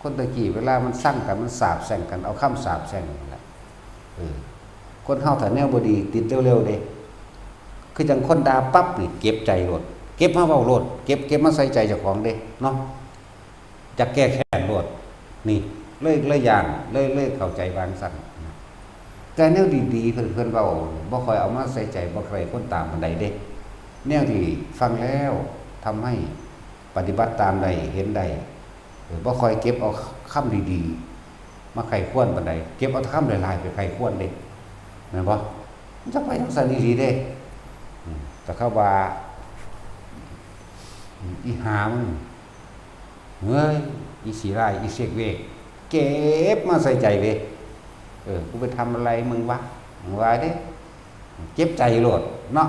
คนตะกี้เวลามันซังกัน มันสาปแช่งกัน เอาคำสาปแช่งนั่นแหละ เออ คนเฮาถ้าแนวบ่ดีติดเร็วๆเด้ คือจั่งคนด่าปั๊บนี่เก็บใจโลด เก็บมาเว้าโลด เก็บ เก็บมาใส่ใจเจ้าของเด้ เนาะ จักแก้แค้นโลด นี่ เลย เลยย้าน เลย เลยเข้าใจวางซั่นนะ แต่แนวดีๆ เพิ่น เพิ่นเว้า บ่ค่อยเอามาใส่ใจ บ่ค่อยคนตามปานใดเด้ แนวที่ฟังแล้วทำให้ปฏิบัติตามได้ เห็นได้ เออ บ่ค่อยเก็บเอาคำดีๆ มาใคร่ครวญปานใด เก็บเอาแต่คำหลายๆ ไปใคร่ครวญเด้ แม่นบ่ มันจักไปจั่งซั่นอีหลีเด้ อืม แต่เขาว่า อืม อีหามึง เฮ้ย อีสีร้าย อีเสกเวก เก็บมาใส่ใจเลย เออ กูไปทำอะไรมึงวะ มึงว่าเด้ เจ็บใจโลดเนาะ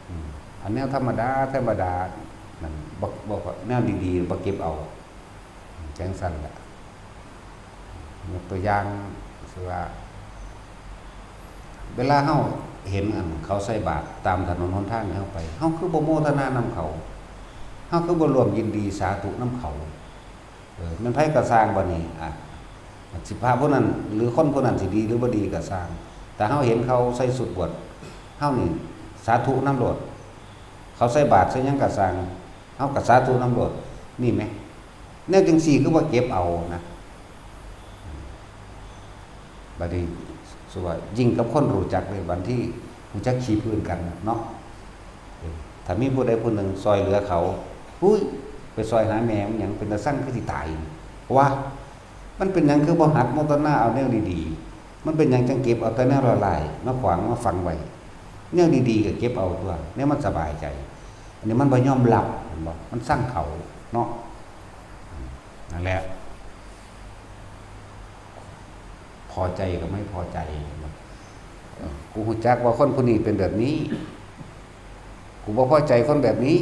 อืม อันแนวธรรมดา ธรรมดา นั่น บ่ บ่ แนวดีๆ บ่เก็บเอา จั่งซั่นแหละ ยกตัวอย่าง คือว่า เวลาเฮาเห็นอันเขาใส่บาตรตามถนนหนทางนี่ เฮาไป เฮาคือบ่โมทนานำเขา เฮาคือบ่ร่วมยินดีสาธุนำเขา เออ แม่นไผก็ซ่างบัดนี้ อ่ะ สิพระผู้นั้น หรือคนผู้นั้นสิดีหรือบ่ดีก็ซ่าง แต่เฮาเห็นเขาใส่ชุดบวช เฮานี่สาธุนำโลด เขาใส่บาตรใส่หยังก็ซ่าง เฮาก็สาธุนำโลด นี่แหม แนวจั่งซี้คือว่าเก็บเอานะ บัดนี้ สุว่ายิ่งกับคนรู้จักเลย บางทีรู้จักขี้พื้นกันเนาะ เออ ถ้ามีผู้ใดผู้หนึ่งซอยเหลือเขา อุ้ย ไปซอยหาแม่มันหยัง เป็นตาซังคือสิตาย ว่า มันเป็นหยังคือบ่หัดโมทนาเอาแนวดีๆ มันเป็นหยังจั่งเก็บเอาแต่แนวร้ายๆ มาขวางมาฝังไว้ แนวดีๆ ก็เก็บเอาตัว แนวมันสบายใจ อันนี้มันบ่ยอมรับ เห็นบ่ มันซังเขาเนาะ นั่นแหละ พอใจกับไม่พอใจ เห็นบ่ เออ กูรู้จักว่าคนผู้นี้เป็นแบบนี้ กูบ่พอใจคนแบบนี้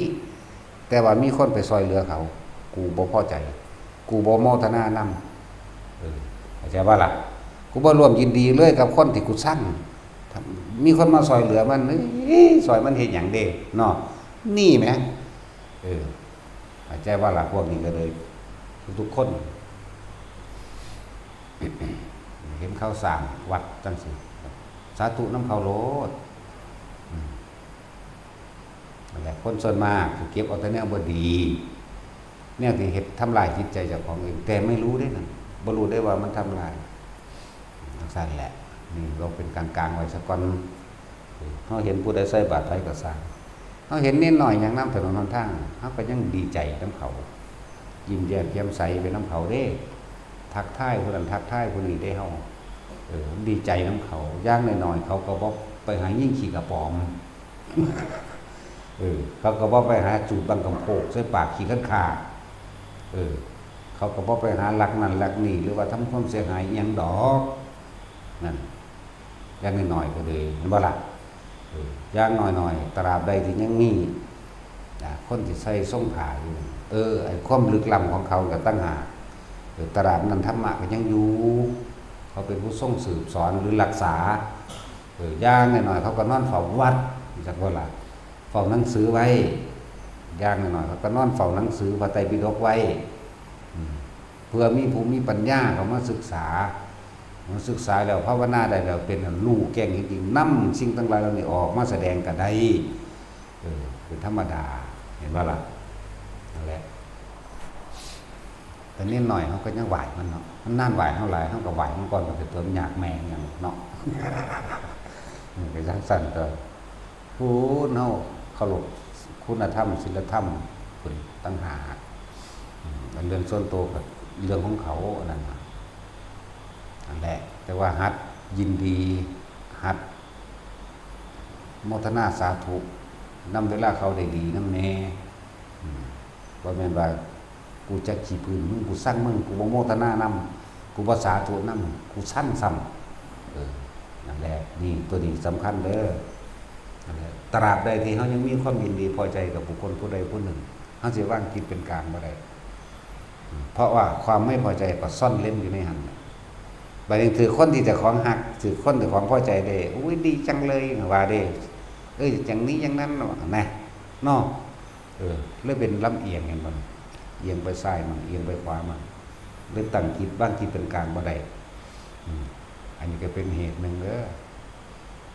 แต่ว่ามีคนไปซอยเหลือเขา กูบ่พอใจ กูบ่โมทนานำ เออ เข้าใจบ่ล่ะ กูบ่ร่วมยินดีเลยกับคนที่กูซัง มีคนมาซอยเหลือมัน เอ้ย ซอยมันเฮ็ดหยังเด้ เนาะ นี่แหม เออ เข้าใจบ่ล่ะ พวกนี้ก็เลย ทุกๆคน เห็นเขาสร้างวัดจั่งซี้ สาธุนำเขาโลด อืม นั่นแหละ คนส่วนมากสิเก็บเอาแต่แนวบ่ดี แนวที่เฮ็ดทำลายจิตใจเจ้าของเอง แต่ไม่รู้เด้นั่น บ่รู้ได้ว่ามันทำลาย จั่งซั่นแหละ นี่เราเป็นกลางๆไว้ซะก่อน เฮาเห็นผู้ใดใส่บาตรไผก็ซ่าง เฮาเห็นเนนน้อยย่างนำถนนหนทาง เฮาก็ยังดีใจนำเขา ยิ้มแย้มแจ่มใสไปนำเขาเด้ ทักทายผู้นั้นทักทายผู้นี้เด้เฮา เออ ดีใจนำเขา อย่างน้อยๆ เขาก็บ่ไปหายิงขี้กระป๋อม เออ เขาก็บ่ไปหาจูดบังกำโพกใส่ปากขี้คันคาก เออ เขาก็บ่ไปหาลักนั่นลักนี่ หรือว่าทำความเสียหายอิหยังดอก นั่น อย่างน้อยๆก็ดี เห็นบ่ล่ะ เออ อย่างน้อยๆ ตราบใดที่ยังมี อ่า คนที่ใส่ทรงผ้าอยู่ เออ ไอ้ความลึกล้ำของเขาก็ต่างหาก เออ ตราบนั้นธรรมะก็ยังอยู่ เขาเป็นผู้ทรงสืบสอนหรือรักษา เออ อย่างน้อยๆ เขาก็นอนเฝ้าวัด จักบ่ล่ะ เฝ้าหนังสือไว้ อย่างน้อยๆ เขาก็นอนเฝ้าหนังสือพระไตรปิฎกไว้ อืม เพื่อมีผู้มีปัญญาเข้ามาศึกษา มาศึกษาแล้วภาวนาได้แล้ว เป็นอันรู้แจ้งจริงๆ นำสิ่งทั้งหลายเหล่านี้ออกมาแสดงก็ได้ เออ เป็นธรรมดา เห็นบ่ล่ะ นั่นแหละ แต่นิดหน่อยเฮาก็ยังไหว้มันเนาะ มันนานไหว้เฮาหลาย เฮาก็ไหว้มันก่อน มันก็เติมยากแม่งหยังเนาะ มันก็จั่งซั้นตั๊ว พู้นเฮาเคารพคุณธรรม ศีลธรรมพุ้นต่างหาก อืม อันเรื่องส่วนตัวก็เรื่องของเขา อันนั้นน่ะ นั่นแหละ แต่ว่าหัดยินดี หัดโมทนาสาธุนำ เวลาเขาได้ดีนำแหน่ อืม บ่แม่นว่า กูจักขี้พื้นมึง กูซังมึง กูบ่โมทนานำ กูบ่สาธุนำ กูซังซ้ำ เออ นั่นแหละ นี่ ตัวนี้สำคัญเด้อ นั่นแหละ ตราบใดที่เฮายังมีความยินดีพอใจกับบุคคลผู้ใดผู้หนึ่ง เฮาสิวางจิตเป็นกลางบ่ได้ อืม เพราะว่าความไม่พอใจก็ซ่อนเร้นอยู่ในหั้นน่ะ บาดนี้ถืกคนที่เจ้าของฮัก ถืกคนเจ้าของพอใจเด้ อุ้ย ดีจังเลย ว่าเด้ เอ้ย อย่างนี้อย่างนั้น นะ เนาะ เออ เลยเป็นลำเอียง เห็นบ่ เอียงไปซ้ายมั่ง เอียงไปขวามั่ง เลยตั้งจิต วางจิตเป็นกลางบ่ได้ อืม อันนี้ก็เป็นเหตุหนึ่งเด้อ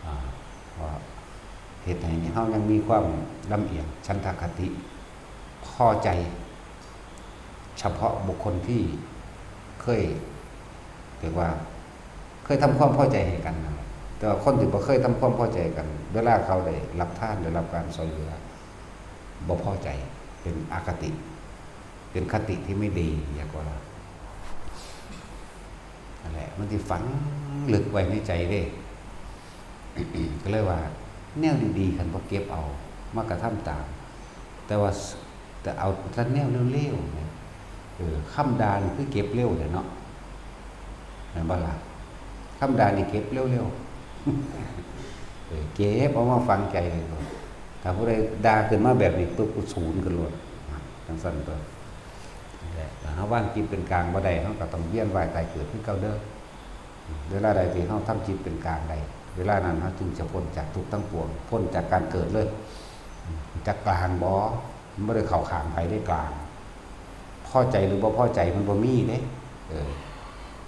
อ่า ว่าเฮ็ดให้เฮายังมีความลำเอียง ฉันทคติ พอใจ เฉพาะบุคคลที่เคย เรียกว่า เคยทำความพอใจให้กันนั่นแหละ แต่ว่าคนที่บ่เคยทำความพอใจกัน เวลาเขาได้รับทาน ได้รับการช่วยเหลือ บ่พอใจ เป็นอคติ เป็นคติที่ไม่ดี อยากว่า นั่นแหละ มันสิฝังลึกไว้ในใจเด้ ก็เลยว่า แนวดีๆ คันบ่เก็บเอา มากระทำตาม แต่ว่า แต่เอาแต่แนวเลวๆ เนี่ย เออ คำด่านี่คือเก็บเร็วแท้เนาะ แม่นบ่ล่ะ คำด่านี่เก็บเร็วๆ เออ เก็บเอามาฝังใจเลย ถ้าผู้ใดด่าขึ้นมาแบบนี้ปุ๊บ กูสูนขึ้นโลด จั่งซั้นตั๊ว นั่นแหละ ถ้าเฮาวางจิตเป็นกลางบ่ได้ เฮาก็ต้องเวียนว่ายตายเกิดคือเก่าเด้อ เวลาใดที่เฮาทำจิตเป็นกลางได้ เวลานั้นเฮาจึงจะพ้นจากทุกข์ทั้งปวง พ้นจากการเกิดเลย จักกลางบ่ มันบ่ได้เข้าข้างไผเด้ กลาง พอใจหรือบ่พอใจมันบ่มีเด้ เออ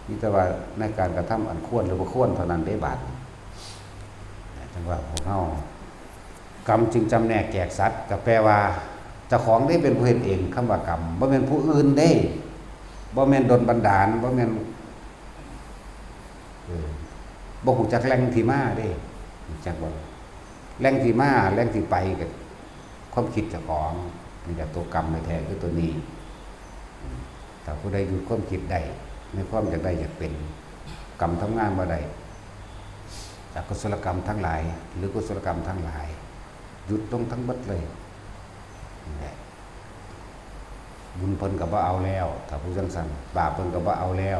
มีแต่ว่าในการกระทำอันควรหรือบ่ควรเท่านั้นเด้บาดนี้ จั่งว่าพวกเฮา กรรมจึงจำแนกแจกสัตว์ ก็แปลว่าเจ้าของเด้เป็นผู้เฮ็ดเอง คำว่ากรรม บ่แม่นผู้อื่นเด้ บ่แม่นดลบันดาล บ่แม่น เออ บ่ฮู้จักแหล่งที่มาเด้ ฮู้จักบ่ แหล่งที่มา แหล่งที่ไปก็ความคิดเจ้าของ นี่แหละตัวกรรมแท้ๆ คือตัวนี้ อืม ถ้าผู้ใดหยุดความคิดได้ ในความอยากได้อยากเป็น กรรมทำงานบ่ได้ อกุศลกรรมทั้งหลาย หรือกุศลกรรมทั้งหลาย หยุดลงทั้งเบิดเลย นี่แหละ บุญเพิ่นก็บ่เอาแล้ว ถ้าผู้จั่งซั้น บาปเพิ่นก็บ่เอาแล้ว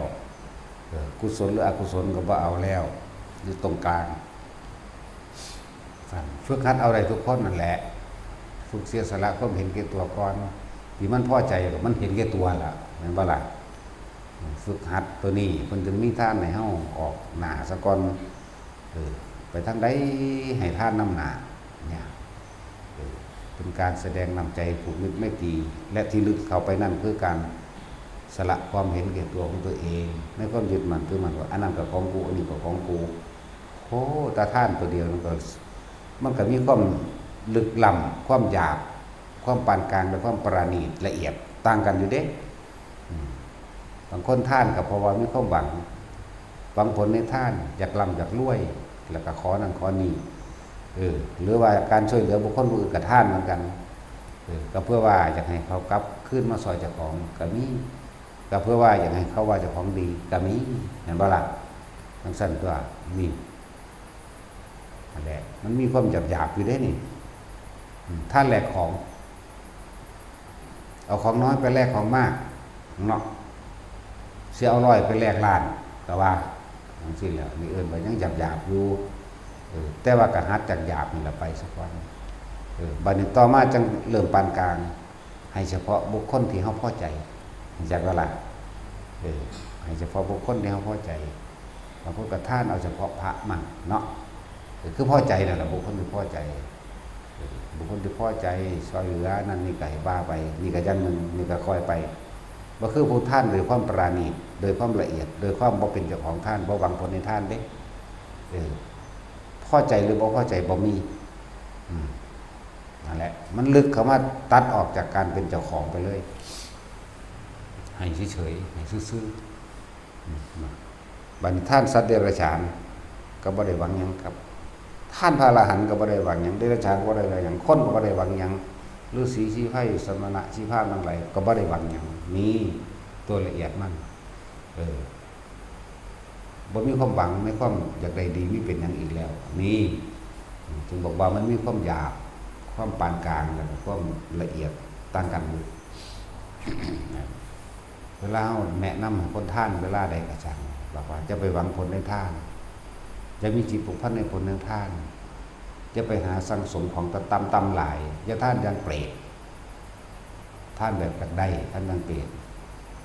เออ กุศลหรืออกุศลก็บ่เอาแล้ว อยู่ตรงกลาง ฝึกหัดเอาได้ทุกคนนั่นแหละ ฝึกเสียสละความเห็นแก่ตัวก่อน ที่มันพอใจก็มันเห็นแก่ตัวล่ะ แม่นบ่ล่ะ ฝึกหัดตัวนี้ เพิ่นจึงมีทานให้เฮาออกหน้าซะก่อน เออ ไปทางใดให้ทานนำหน้า เนี่ย เออ เป็นการแสดงน้ำใจผูกมิตรไมตรี และที่ลึกเข้าไปนั่นคือการสละความเห็นแก่ตัวของตัวเอง ในความยึดมั่นถือมั่นว่าอันนั้นก็ของกู อันนี้ก็ของกู โอ้ แต่ทานตัวเดียวมันก็ มันก็มีความลึกล้ำ ความหยาบ ความปานกลาง และความประณีตละเอียดต่างกันอยู่เด้ อืม บางคนทานก็เพราะว่ามีความหวัง หวังผลในทาน อยากร่ำอยากรวย แล้วก็ขอนั่นขอนี่ เออ หรือว่าการช่วยเหลือบุคคลผู้อื่นก็ทานเหมือนกัน เออ ก็เพื่อว่าอยากให้เขากลับคืนมาซอยเจ้าของก็มี ก็เพื่อว่าอยากให้เขาว่าเจ้าของดีก็มี แม่นบ่ล่ะ จั่งซั้นตั๊ว นี่ นั่นแหละ มันมีความหยาบๆ อยู่เด้นี่ อืม ทานแลกของ เอาของน้อยไปแลกของมาก เนาะ สิเอาร้อยไปแลกล้าน ก็ว่าจั่งซี้แหละ นี่เอิ้นว่ายังหยาบๆ อยู่ เออ แต่ว่าก็หัดจากหยาบนี่แหละไปซะก่อน เออ บัดนี้ต่อมาจั่งเริ่มปานกลาง ให้เฉพาะบุคคลที่เฮาพอใจ รู้จักบ่ล่ะ เออ ให้เฉพาะบุคคลที่เฮาพอใจ บางคนก็ทานเอาเฉพาะพระมั่งเนาะ เออ คือพอใจนั่นแหละ บุคคลที่พอใจ เออ บุคคลที่พอใจ ช่วยเหลือนั่นนี่ก็ให้ว่าไป นี่ก็อย่างหนึ่ง นี่ก็ค่อยไป บ่คือผู้ทานโดยความปราณีต โดยความละเอียด โดยความบ่เป็นเจ้าของทาน บ่หวังผลในทานเด้ เออ พอใจหรือบ่พอใจบ่มี อืม นั่นแหละ มันลึกเข้ามาตัดออกจากการเป็นเจ้าของไปเลย ให้เฉยๆ ให้ซื่อๆ อืม นะ บัดนี้ทานสัตว์เดรัจฉาน ก็บ่ได้หวังหยังครับ ทานพระอรหันต์ก็บ่ได้หวังหยัง เดรัจฉานก็บ่ได้หวังหยัง คนก็บ่ได้หวังหยัง ฤๅษีชีไพร สมณะชีพราหมณ์ทั้งหลายก็บ่ได้หวังหยัง นี่ตัวละเอียดมัน เออ บ่มีความหวังในความอยากได้ดี มีเป็นหยังอีกแล้ว นี่ จึงบอกว่ามันมีความหยาบ ความปานกลาง และความละเอียดต่างกันอยู่ นะ เวลาเราแนะนำให้คนทานเวลาใดก็ช่าง บอกว่าจะไปหวังผลในทาน จะมีจิตผูกพันในผลในทาน จะไปหาสั่งสมของต่ำๆหลาย อย่าทานอย่างเปรต ทานแบบอยากได้ ทานอย่างเปรต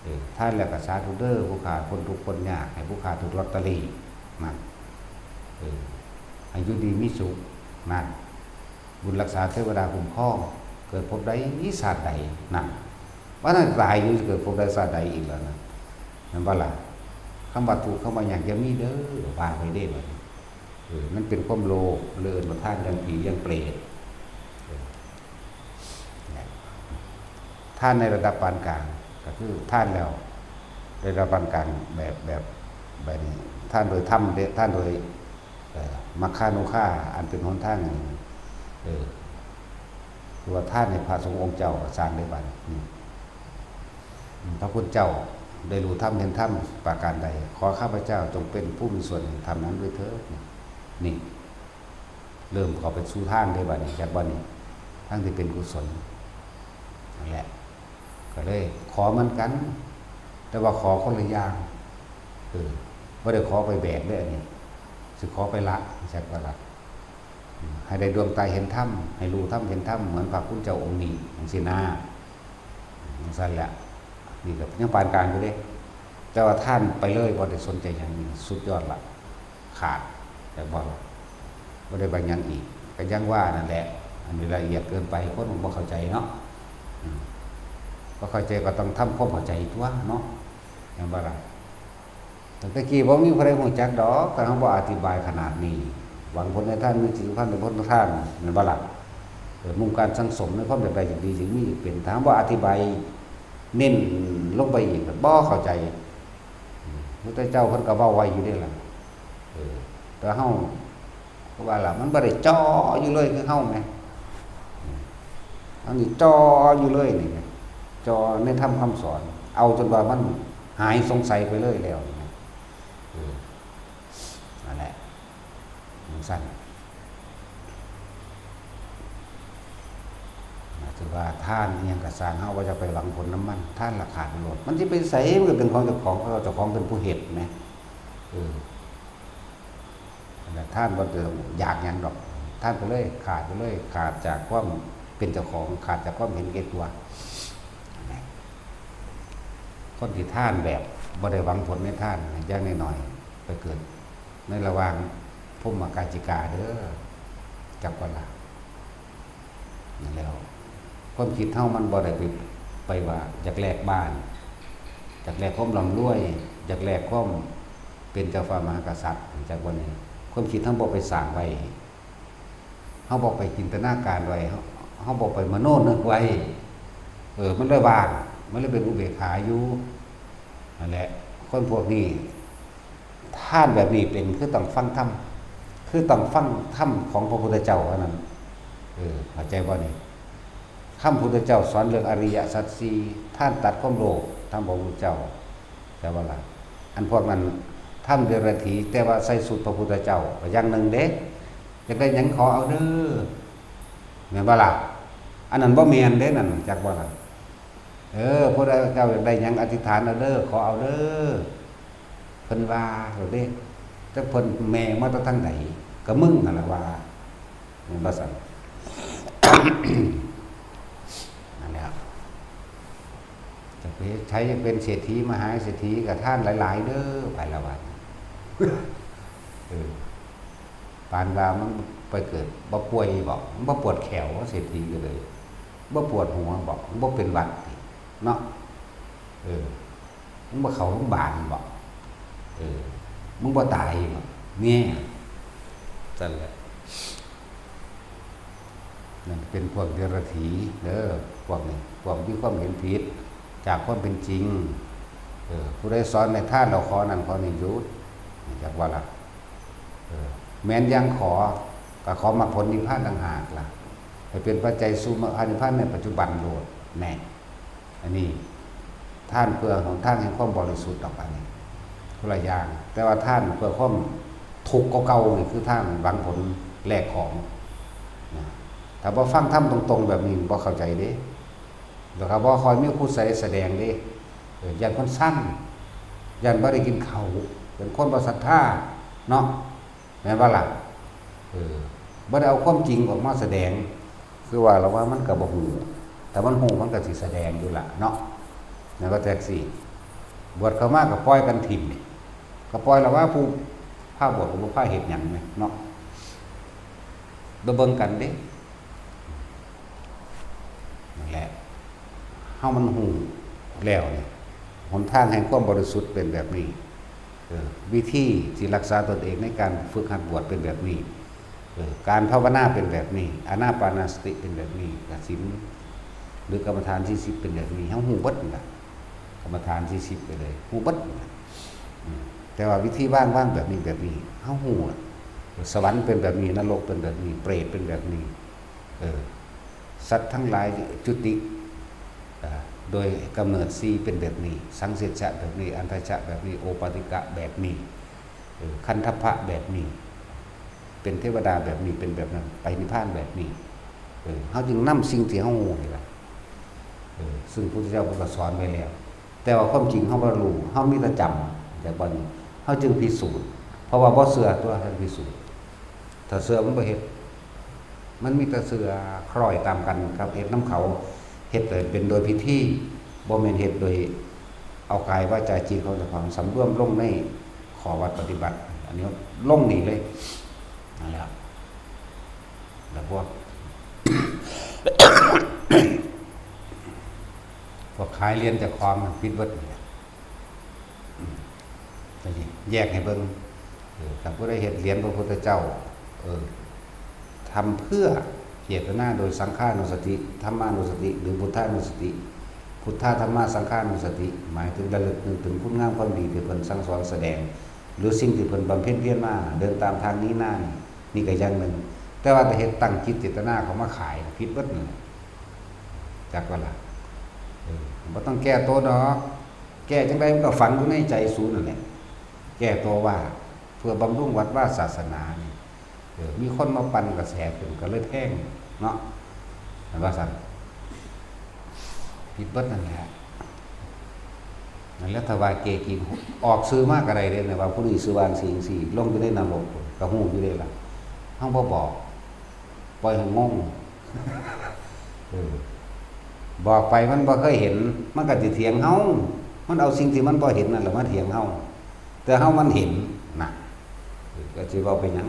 เออ ทานแล้วก็สาธุเด้อ ผู้ข้าพ้นทุกข์พ้นยาก ให้ผู้ข้าถูกลอตเตอรี่ นั่น เออ ให้อยู่ดีมีสุข นั่น บุญรักษาเทวดาคุ้มครอง เกิดภพใดชาติใด นั่น ว่านั่นตายอยู่ เกิดภพใดชาติใดอีกแล้วนะ แม่นบ่ล่ะ คำว่าทุกข์ คำว่ายาก อย่ามีเด้อ ว่าไปเด้บัดนี้ เออ มันเป็นความโลภ เลยเอิ้นว่าทานอย่างผีอย่างเปรต เออ เนี่ย ทานในระดับปานกลาง ก็คือทานแล้ว ระดับปานกลางแบบ แบบ แบบนี้ ทานโดยธรรมเด้ ทานโดย เอ่อ มัคคานุภาพ อันเป็นหนทาง เออ คือว่าทานให้พระสงฆ์องค์เจ้าก็สร้างได้บัดนี้ อืม อืม พระพุทธเจ้าได้รู้ธรรมเห็นธรรมประการใด ขอข้าพเจ้าจงเป็นผู้มีส่วนแห่งธรรมนั้นด้วยเถิด นี่ เริ่มเข้าไปสู่ทางได้บัดนี้ จากบัดนี้ ทั้งที่เป็นกุศล นั่นแหละ ก็เลยขอเหมือนกัน แต่ว่าขอคนละอย่าง เออ บ่ได้ขอไปแบกเด้ออันนี้ สิขอไปละ จักว่าละ อืม ให้ได้ดวงตาเห็นธรรม ให้รู้ธรรมเห็นธรรม เหมือนพระคุณเจ้าองค์นี้ จังซี้นะ จังซั่นแหละ นี่ก็ยังปานกลางอยู่เด้ แต่ว่าทานไปเลย บ่ได้สนใจหยัง นี่สุดยอดละ ขาด จักว่าละ บ่ได้หวังหยังอีก ก็ยังว่านั่นแหละ อันนี้ละเอียดเกินไป คนบ่เข้าใจเนาะ อืม บ่เข้าใจก็ต้องทำความเข้าใจตั๊วเนาะ แม่นบ่ล่ะ ตั้งแต่กี้บ่มีผู้ใดรู้จักดอก คันเฮาบ่อธิบายขนาดนี้ หวังผลในทาน มีจิตสัมพันธ์ในผลทาน แม่นบ่ล่ะ เออ มุ่งการสั่งสมในความอยากได้อยากดี อยากมีอยากเป็น ถ้าเฮาบ่อธิบายเน้นลงไปอีก บ่เข้าใจ อืม พระพุทธเจ้าเพิ่นก็เว้าไว้อยู่เด้ล่ะ เออ แต่เฮา เพราะว่าล่ะ มันบ่ได้จ่ออยู่เลยคือเฮาแหม อันนี้จ่ออยู่เลยนี่แหม จ่อในธรรมคำสอน เอาจนว่ามันหายสงสัยไปเลยแล้วนี่แหม เออ นั่นแหละ จังซั่น หมายถึงว่าทานอิหยังก็ซ่าง เฮาบ่จะไปหวังผลนำมัน ทานละขาดโลด มันสิไปไส มันก็เป็นของเจ้าของ เพราะว่าเจ้าของเป็นผู้เฮ็ดแหม เออ นั่นแหละ ทานบ่ได้อยากหยังดอก ทานไปเลย ขาดไปเลย ขาดจากความเป็นเจ้าของ ขาดจากความเห็นแก่ตัว คนที่ทานแบบบ่ได้หวังผลในทาน อย่างน้อยๆ ไปเกิดในระหว่างพรหมกาจิกาเด้อ จักว่าล่ะ นั่นแหล้ว ความคิดเฮามันบ่ได้ไป ไปว่าอยากแลกบ้าน อยากแลกความร่ำรวย อยากแลกความเป็นเจ้าฟ้ามหากษัตริย์ จักว่านี้ ความคิดเฮาบ่ไปสร้างไว้ เฮาบ่ไปจินตนาการไว้ เฮา เฮาบ่ไปมโนนึกไว้ เออ มันเลยว่าง มันเลยเป็นอุเบกขาอยู่ นั่นแหละ คนพวกนี้ ทานแบบนี้เป็น คือต้องฟังธรรม คือต้องฟังธรรมของพระพุทธเจ้าเท่านั้น เออ เข้าใจบ่นี่ คำพุทธเจ้าสอนเรื่องอริยสัจสี่ ทานตัดความโลภ ธรรมพระพุทธเจ้า แต่ว่าล่ะ อันพวกนั้นทำเดรัจฉี แต่ว่าใส่ชุดพระพุทธเจ้า ก็อย่างหนึ่งเด้ อยากได้หยังขอเอาเด้อ แม่นบ่ล่ะ อันนั้นบ่แม่นเด้นั่น จักบ่ล่ะ เออ ผู้ใดเจ้าอยากได้หยังอธิษฐานเอาเด้อ ขอเอาเด้อ เพิ่นว่าโลดเด้ แต่เพิ่นแม่มาแต่ทางใด ก็มึงนั่นล่ะว่า แม่นบ่ซั่น นั่นแหละ จะไปเฮ็ด ไผอยากเป็นเศรษฐีมหาเศรษฐีก็ทานหลายๆ เด้อ ไปละวัน เออ ปานว่ามันไปเกิดบ่ป่วยบ่ มันบ่ปวดแข้ว เศรษฐีก็เลย บ่ปวดหัวบ่ มันบ่เป็นหวัดติ เนาะ เออ มึงบ่เข้าโรงพยาบาลบ่ เออ มึงบ่ตายบ่ เนี่ย ซั่นแหละ นั่นเป็นพวกเดรัจฉีเด้อ พวกนี้ พวกมีความเห็นผิด จากความเป็นจริง เออ ผู้ใดสอนให้ทานแล้วขอนั่นขอนี่หยุด จักว่าล่ะ เออ แม่นอย่างขอ ก็ขอมรรคผลนิพพานต่างหากล่ะ ให้เป็นปัจจัยสู่มรรคผลนิพพานในปัจจุบันโลด แน่ อันนี้ ทานเพื่อหนทางแห่งความบริสุทธิ์ดอก อันนี้ คนละอย่าง แต่ว่าทานเพื่อความทุกข์กว่าเก่านี่คือทานหวังผลแลกของ นะ ถ้าบ่ฟังธรรมตรงๆแบบนี้บ่เข้าใจเด้ แล้วก็บ่ค่อยมีผู้ใดแสดงเด้ เออ ย้านคนซัง ย้านบ่ได้กินข้าว เป็นคนบ่ศรัทธา เนาะ แม่นบ่ล่ะ เออ บ่ได้เอาความจริงออกมาแสดง คือว่าละว่ามันก็บ่ฮู้ แต่มันฮู้มันก็สิแสดงอยู่ล่ะเนาะ แม่นบ่จั่งซี้ บวชเข้ามาก็ปล่อยกันถิ่ม ก็ปล่อยละว่าผู้พาบวชก็บ่พาเฮ็ดหยังแหมเนาะ บ่เบิ่งกันเด้ นั่นแหละ เฮามันฮู้แล้วนี่ หนทางแห่งความบริสุทธิ์เป็นแบบนี้ เออ วิธีที่รักษาตนเองในการฝึกหัดบวชเป็นแบบนี้ เออ การภาวนาเป็นแบบนี้ อานาปานสติเป็นแบบนี้ กสิณ หรือกรรมฐานสี่สิบเป็นแบบนี้ เฮาฮู้เบิดนั่นล่ะ กรรมฐานสี่สิบไปเลย ฮู้เบิดนั่นล่ะ อืม แต่ว่าวิธีวาง วางแบบนี้แบบนี้ เฮาฮู้ล่ะ สวรรค์เป็นแบบนี้ นรกเป็นแบบนี้ เปรตเป็นแบบนี้ เออ สัตว์ทั้งหลายจุติ อ่า โดยกำเนิดสี่เป็นแบบนี้ สังเสชะแบบนี้ อันทชะแบบนี้ โอปาติกะแบบนี้ เออ คันทัพพะแบบนี้ เป็นเทวดาแบบนี้ เป็นแบบนั้น ไปนิพพานแบบนี้ เออ เฮาจึงนำสิ่งที่เฮาฮู้นี่ล่ะ เออ ซึ่งพระพุทธเจ้าเพิ่นก็สอนไว้แล้ว แต่ว่าความจริงเฮาบ่รู้ เฮามีแต่จำ แต่บัดนี้เฮาจึงพิสูจน์ เพราะว่าบ่เชื่อตัว ท่านพิสูจน์ ถ้าเชื่อมันบ่เฮ็ด มันมีแต่เชื่อคล้อยตามกันกับเฮ็ดนำเขา เฮ็ดให้เป็นโดยพิธี บ่แม่นเฮ็ดโดยเอากายวาจาจิตของเจ้าของสำรวมลงในข้อวัดปฏิบัติ อันนี้ลงนี่เลย นั่นแหละ แล้วพวก พวกขายเหรียญเจ้าของมันผิดเบิดนี่แหละ อืม อันนี้แยกให้เบิ่ง เออ ถ้าผู้ใดเฮ็ดเหรียญพระพุทธเจ้า เออ ทำเพื่อเจตนาโดยสังฆานุสติ ธรรมานุสติ หรือพุทธานุสติ พุทธาธรรมาสังฆานุสติ หมายถึงระลึกนึกถึงคุณงามความดีที่เพิ่นสั่งสอนแสดง หรือสิ่งที่เพิ่นบำเพ็ญเพียรมา เดินตามทางนี้หน้านี่ นี่ก็อย่างหนึ่ง แต่ว่าถ้าเฮ็ดตั้งจิตเจตนาเขามาขาย ผิดเบิดนั่นแหละ จักว่าล่ะ เออ บ่ต้องแก้ตัวดอก แก้จั่งใดมันก็ฝังอยู่ในใจสูนั่นแหละ แก้ตัวว่า เพื่อบำรุงวัดวาศาสนานี่ เออ มีคนมาปั่นกระแสขึ้นก็เลยแพงเนาะ เห็นว่าซั่น ผิดเบิดนั่นแหละ นั่นแหละ ถ้าว่าเกกิง ออกชื่อมาก็ได้เด้นะ ว่าผู้นี้ชื่อว่าจั่งซี้จั่งซี้ ลงอยู่ในนรก ก็ฮู้อยู่เด้ล่ะ เฮาบ่บอก ปล่อยให้งง เออ บอกไปมันบ่เคยเห็น มันก็สิเถียงเฮา มันเอาสิ่งที่มันบ่เห็นนั่นแหละมาเถียงเฮา แต่เฮามันเห็นน่ะ เออ ก็สิเว้าไปหยัง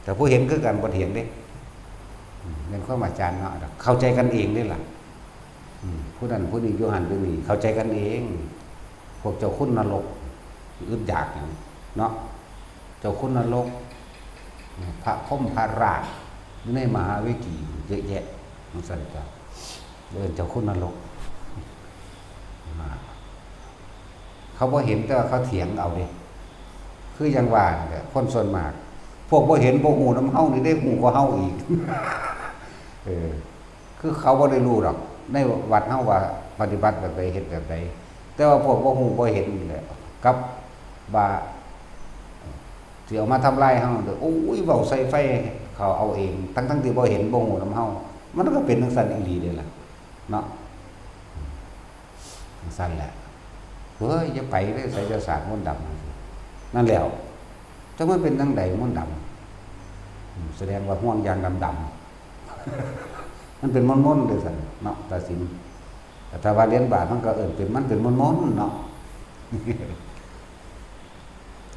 แต่ผู้เห็นคือกันบ่เถียงเด้ อืม เป็นความอาจารย์เนาะ เข้าใจกันเองเด้ล่ะ อืม ผู้นั้นผู้นี้อยู่หั่นอยู่นี่ เข้าใจกันเอง พวกเจ้าคุณนรก อึดอยากหยังเนาะ เจ้าคุณนรก พระพรหมพระราช อยู่ในมหาเวกีเยอะแยะ จั่งซั่นจ้ะ เอิ้นเจ้าคุณนรก อ่า เขาบ่เห็นแต่ว่าเขาเถียงเอาเด้ คืออย่างว่านั่นแหละ คนส่วนมาก พวกบ่เห็นบ่ฮู้นำเฮานี่ได้ฮู้กว่าเฮาอีก เออ คือเขาบ่ได้รู้ดอก ในวัดเฮาว่าปฏิบัติแบบใด เฮ็ดแบบใด แต่ว่าพวกบ่ฮู้บ่เห็นนี่แหละ กลับว่า สิเอามาทำลายเฮาเด้อ โอ้ย เว้าใส่ไฟเขาเอาเอง ทั้งๆที่บ่เห็นบ่ฮู้นำเฮา มันก็เป็นจั่งซั่นอีหลีเด้ล่ะ เนาะ จั่งซั่นแหละ เฮ้ย อย่าไปเด้อ ไสยศาสตร์มนต์ดำ นั่นแหล้ว จักมันเป็นจั่งใดมนต์ดำ อืม แสดงว่าห่วงยางดำๆ มันเป็นมนต์ๆ เด้อซั่นเนาะ ตาสิน แต่ถ้าว่าเหรียญบาทมันก็เอิ้นเป็น มันเป็นมนต์ๆ เนาะ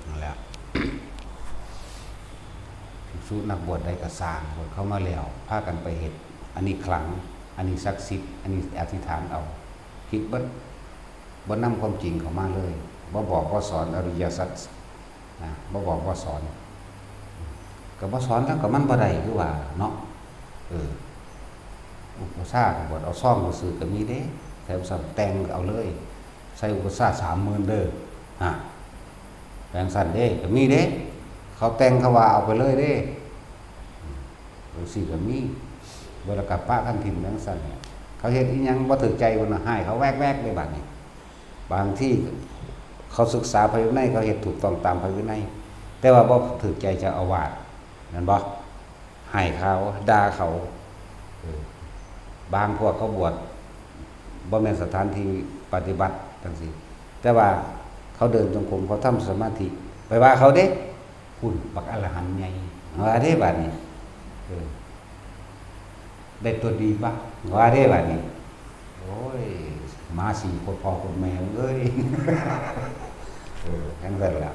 นั่นแหละ ภิกษุนักบวชใดก็ซ่าง บวชเข้ามาแล้ว พากันไปเฮ็ด อันนี้ขลัง อันนี้ศักดิ์สิทธิ์ อันนี้อธิษฐานเอา ผิดเบิด บ่นำความจริงเข้ามาเลย บ่บอกบ่สอนอริยสัจ นะ บ่บอกบ่สอน ก็บ่สอนแล้วก็มันบ่ได้คือว่าเนาะ เออ อุปชฌาย์บวชเอาซองซื่อๆก็มีเด้ แถมสั่นแต่งเอาเลย ใส่อุปสาสามหมื่นเด้อ ฮะ แปลงสั่นเด้ ก็มีเด้ เขาแต่งเขาว่าเอาไปเลยเด้ จังซี่ก็มี บ่แล้วก็ปะกันถิ่มจังซั่นแหละ เขาเฮ็ดอีหยังบ่ถูกใจพุ่นน่ะ ฮ้ายเขาแวกๆ เลยบาดนี้ บางที่เขาศึกษาพระวินัย เขาเฮ็ดถูกต้องตามพระวินัย แต่ว่าบ่ถูกใจเจ้าอาวาส แม่นบ่ ฮ้ายเขา ด่าเขา เออ บางพวกเขาบวช บ่แม่นสถานที่ปฏิบัติจังซี่ แต่ว่าเขาเดินจงกรม เขาทำสมาธิ ไปว่าเขาเด้ พุ้น บักอรหันต์ใหญ่ ว่าเด้บาดนี้ เออ ได้ตัวดีบ่ ว่าเด้บาดนี้ โอ้ย หมาสี่โคตรพ่อโคตรแม่มึงเอ้ย เออ จังซั่นล่ะ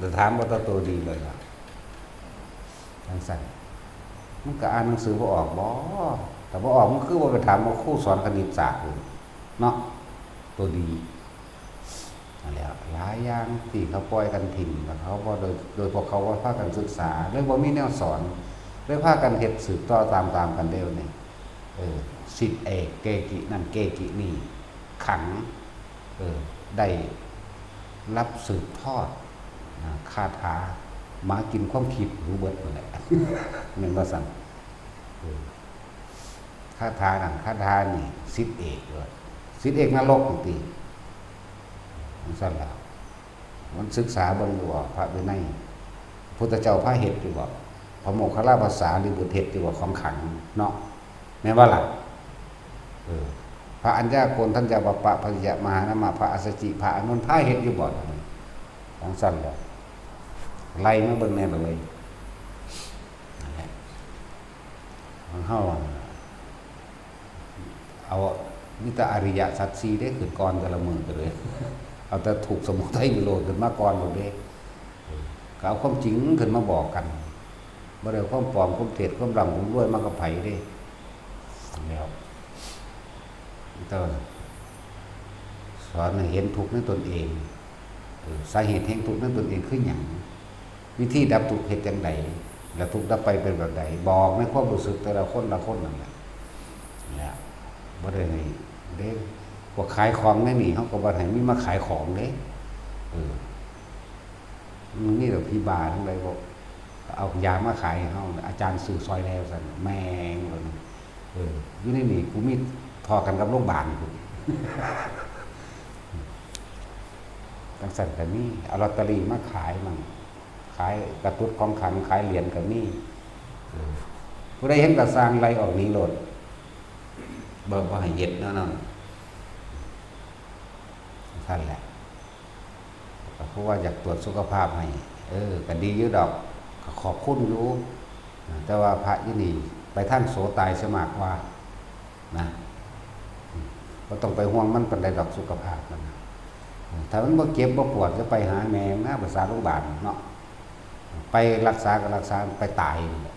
จะถามว่าตัวดีเลยล่ะ จังซั่น มันก็อ่านหนังสือบ่ออกบ่ ถ้าบ่ออก มันคือบ่ไปถามว่าครูสอนคณิตศาสตร์พู้นเนาะ ตัวดี นั่นแหละ หลายอย่างที่เขาปล่อยกันถิ่ม แล้วเขาบ่โดย โดยพวกเขาบ่พากันศึกษา เลยบ่มีแนวสอน เลยพากันเฮ็ดสืบต่อตามๆ กันเด้อนี่ เออ ศิษย์เอกเกจินั่นเกจินี่ ขัง เออ ได้รับสืบทอด นะ คาถา หมากินความคิดหูเบิดนั่นแหละ แม่นบ่ซั่น เออ คาถานั่น คาถานี่ ศิษย์เอกเลย ศิษย์เอกนรกติ จังซั่นล่ะ มันศึกษาเบิ่งอยู่บ่ พระวินัย พุทธเจ้าพาเฮ็ดอยู่บ่ พระโมคคัลลาภาษาลิบุตรเฮ็ดอยู่บ่ ของขังเนาะ แม่นบ่ล่ะ เออ พระอัญญาโกณฑัญญาวัปปะ พระยะมหานามะ พระอัสสจิ พระอานนท์พาเฮ็ดอยู่บ่ ของซั่นแหละ ไล่มาเบิ่งแน่เลย นั่นแหละ ของเฮา เอา มีแต่อริยสัจสี่เด้ ขึ้นก่อนแต่ละมื้อก็เลย เอาแต่ทุกข์สมุทัยนิโรธขึ้นมาก่อนหมดเด้ ก็เอาความจริงขึ้นมาบอกกัน บ่ได้เอาความปลอม ความเท็จ ความร่ำ ความรวยมากับไผเด้ แล้ว แต่ว่าสอนให้เห็นทุกข์ในตนเอง เออ สาเหตุแห่งทุกข์ในตนเองคือหยัง วิธีดับทุกข์เฮ็ดจั่งใด และทุกข์ดับไปเป็นแบบใด บอกในความรู้สึกแต่ละคนละคนนั่นแหละ และบ่ได้ให้เด้ พวกขายของในนี่ เฮาก็บ่ให้มีมาขายของเด้ เออ มันมีแต่ผีบ้าทั้งหลาย บอกเอายามาขายให้เฮา อาจารย์ซื้อซอยแหน่ว่าซั่น แม่งว่าซั่น เออ อยู่ในนี่กูมีทอกันกับโรงบาลพู้น จังซั่นก็มี เอาลอตเตอรี่มาขายมั่ง ขายกระตุดของขลัง ขายเหรียญก็มี เออ ผู้ใดเห็นก็ซ่างไล่ออกหนีโลด บ่ บ่ให้เฮ็ดแนวนั้น ซั่นแหละ ก็เพราะว่าอยากตรวจสุขภาพให้ เออ ก็ดีอยู่ดอก ก็ขอบคุณอยู่ แต่ว่าพระอยู่นี่ไปทางโสตายซะมากกว่า นะ บ่ต้องไปห่วงมันปานใดดอกสุขภาพมันนะ ถ้ามันบ่เจ็บบ่ปวดจะไปหาแม่งนะ ภาษาโรงบาลเนาะ ไปรักษาก็รักษา ไปตายนี่แหละ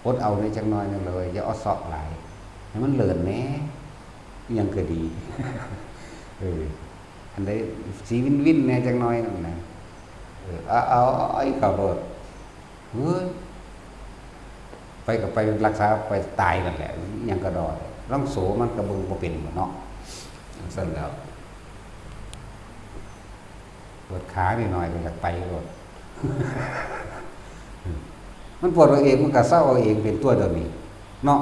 อดเอาแหน่จักหน่อยหนึ่งเลย อย่าเอาเซาะหลาย ให้มันเลินแหน่ อิหยังก็ดี เออ อันใดสิวินวินแหน่จักหน่อยนั่นนะ เออ เอา เอา เอาอีกเขาโลด เฮ้ย ไปก็ไปรักษาไปตายนั่นแหละ อิหยังก็ดอ ลองโสมันก็เบิ่งบ่เป็นบ่เนาะ ซั่นแล้ว ปวดขานิดหน่อยก็อยากไปโลด มันปวดเอาเอง มันก็เซาเอาเองเป็นตัวเดียวนี้ เนาะ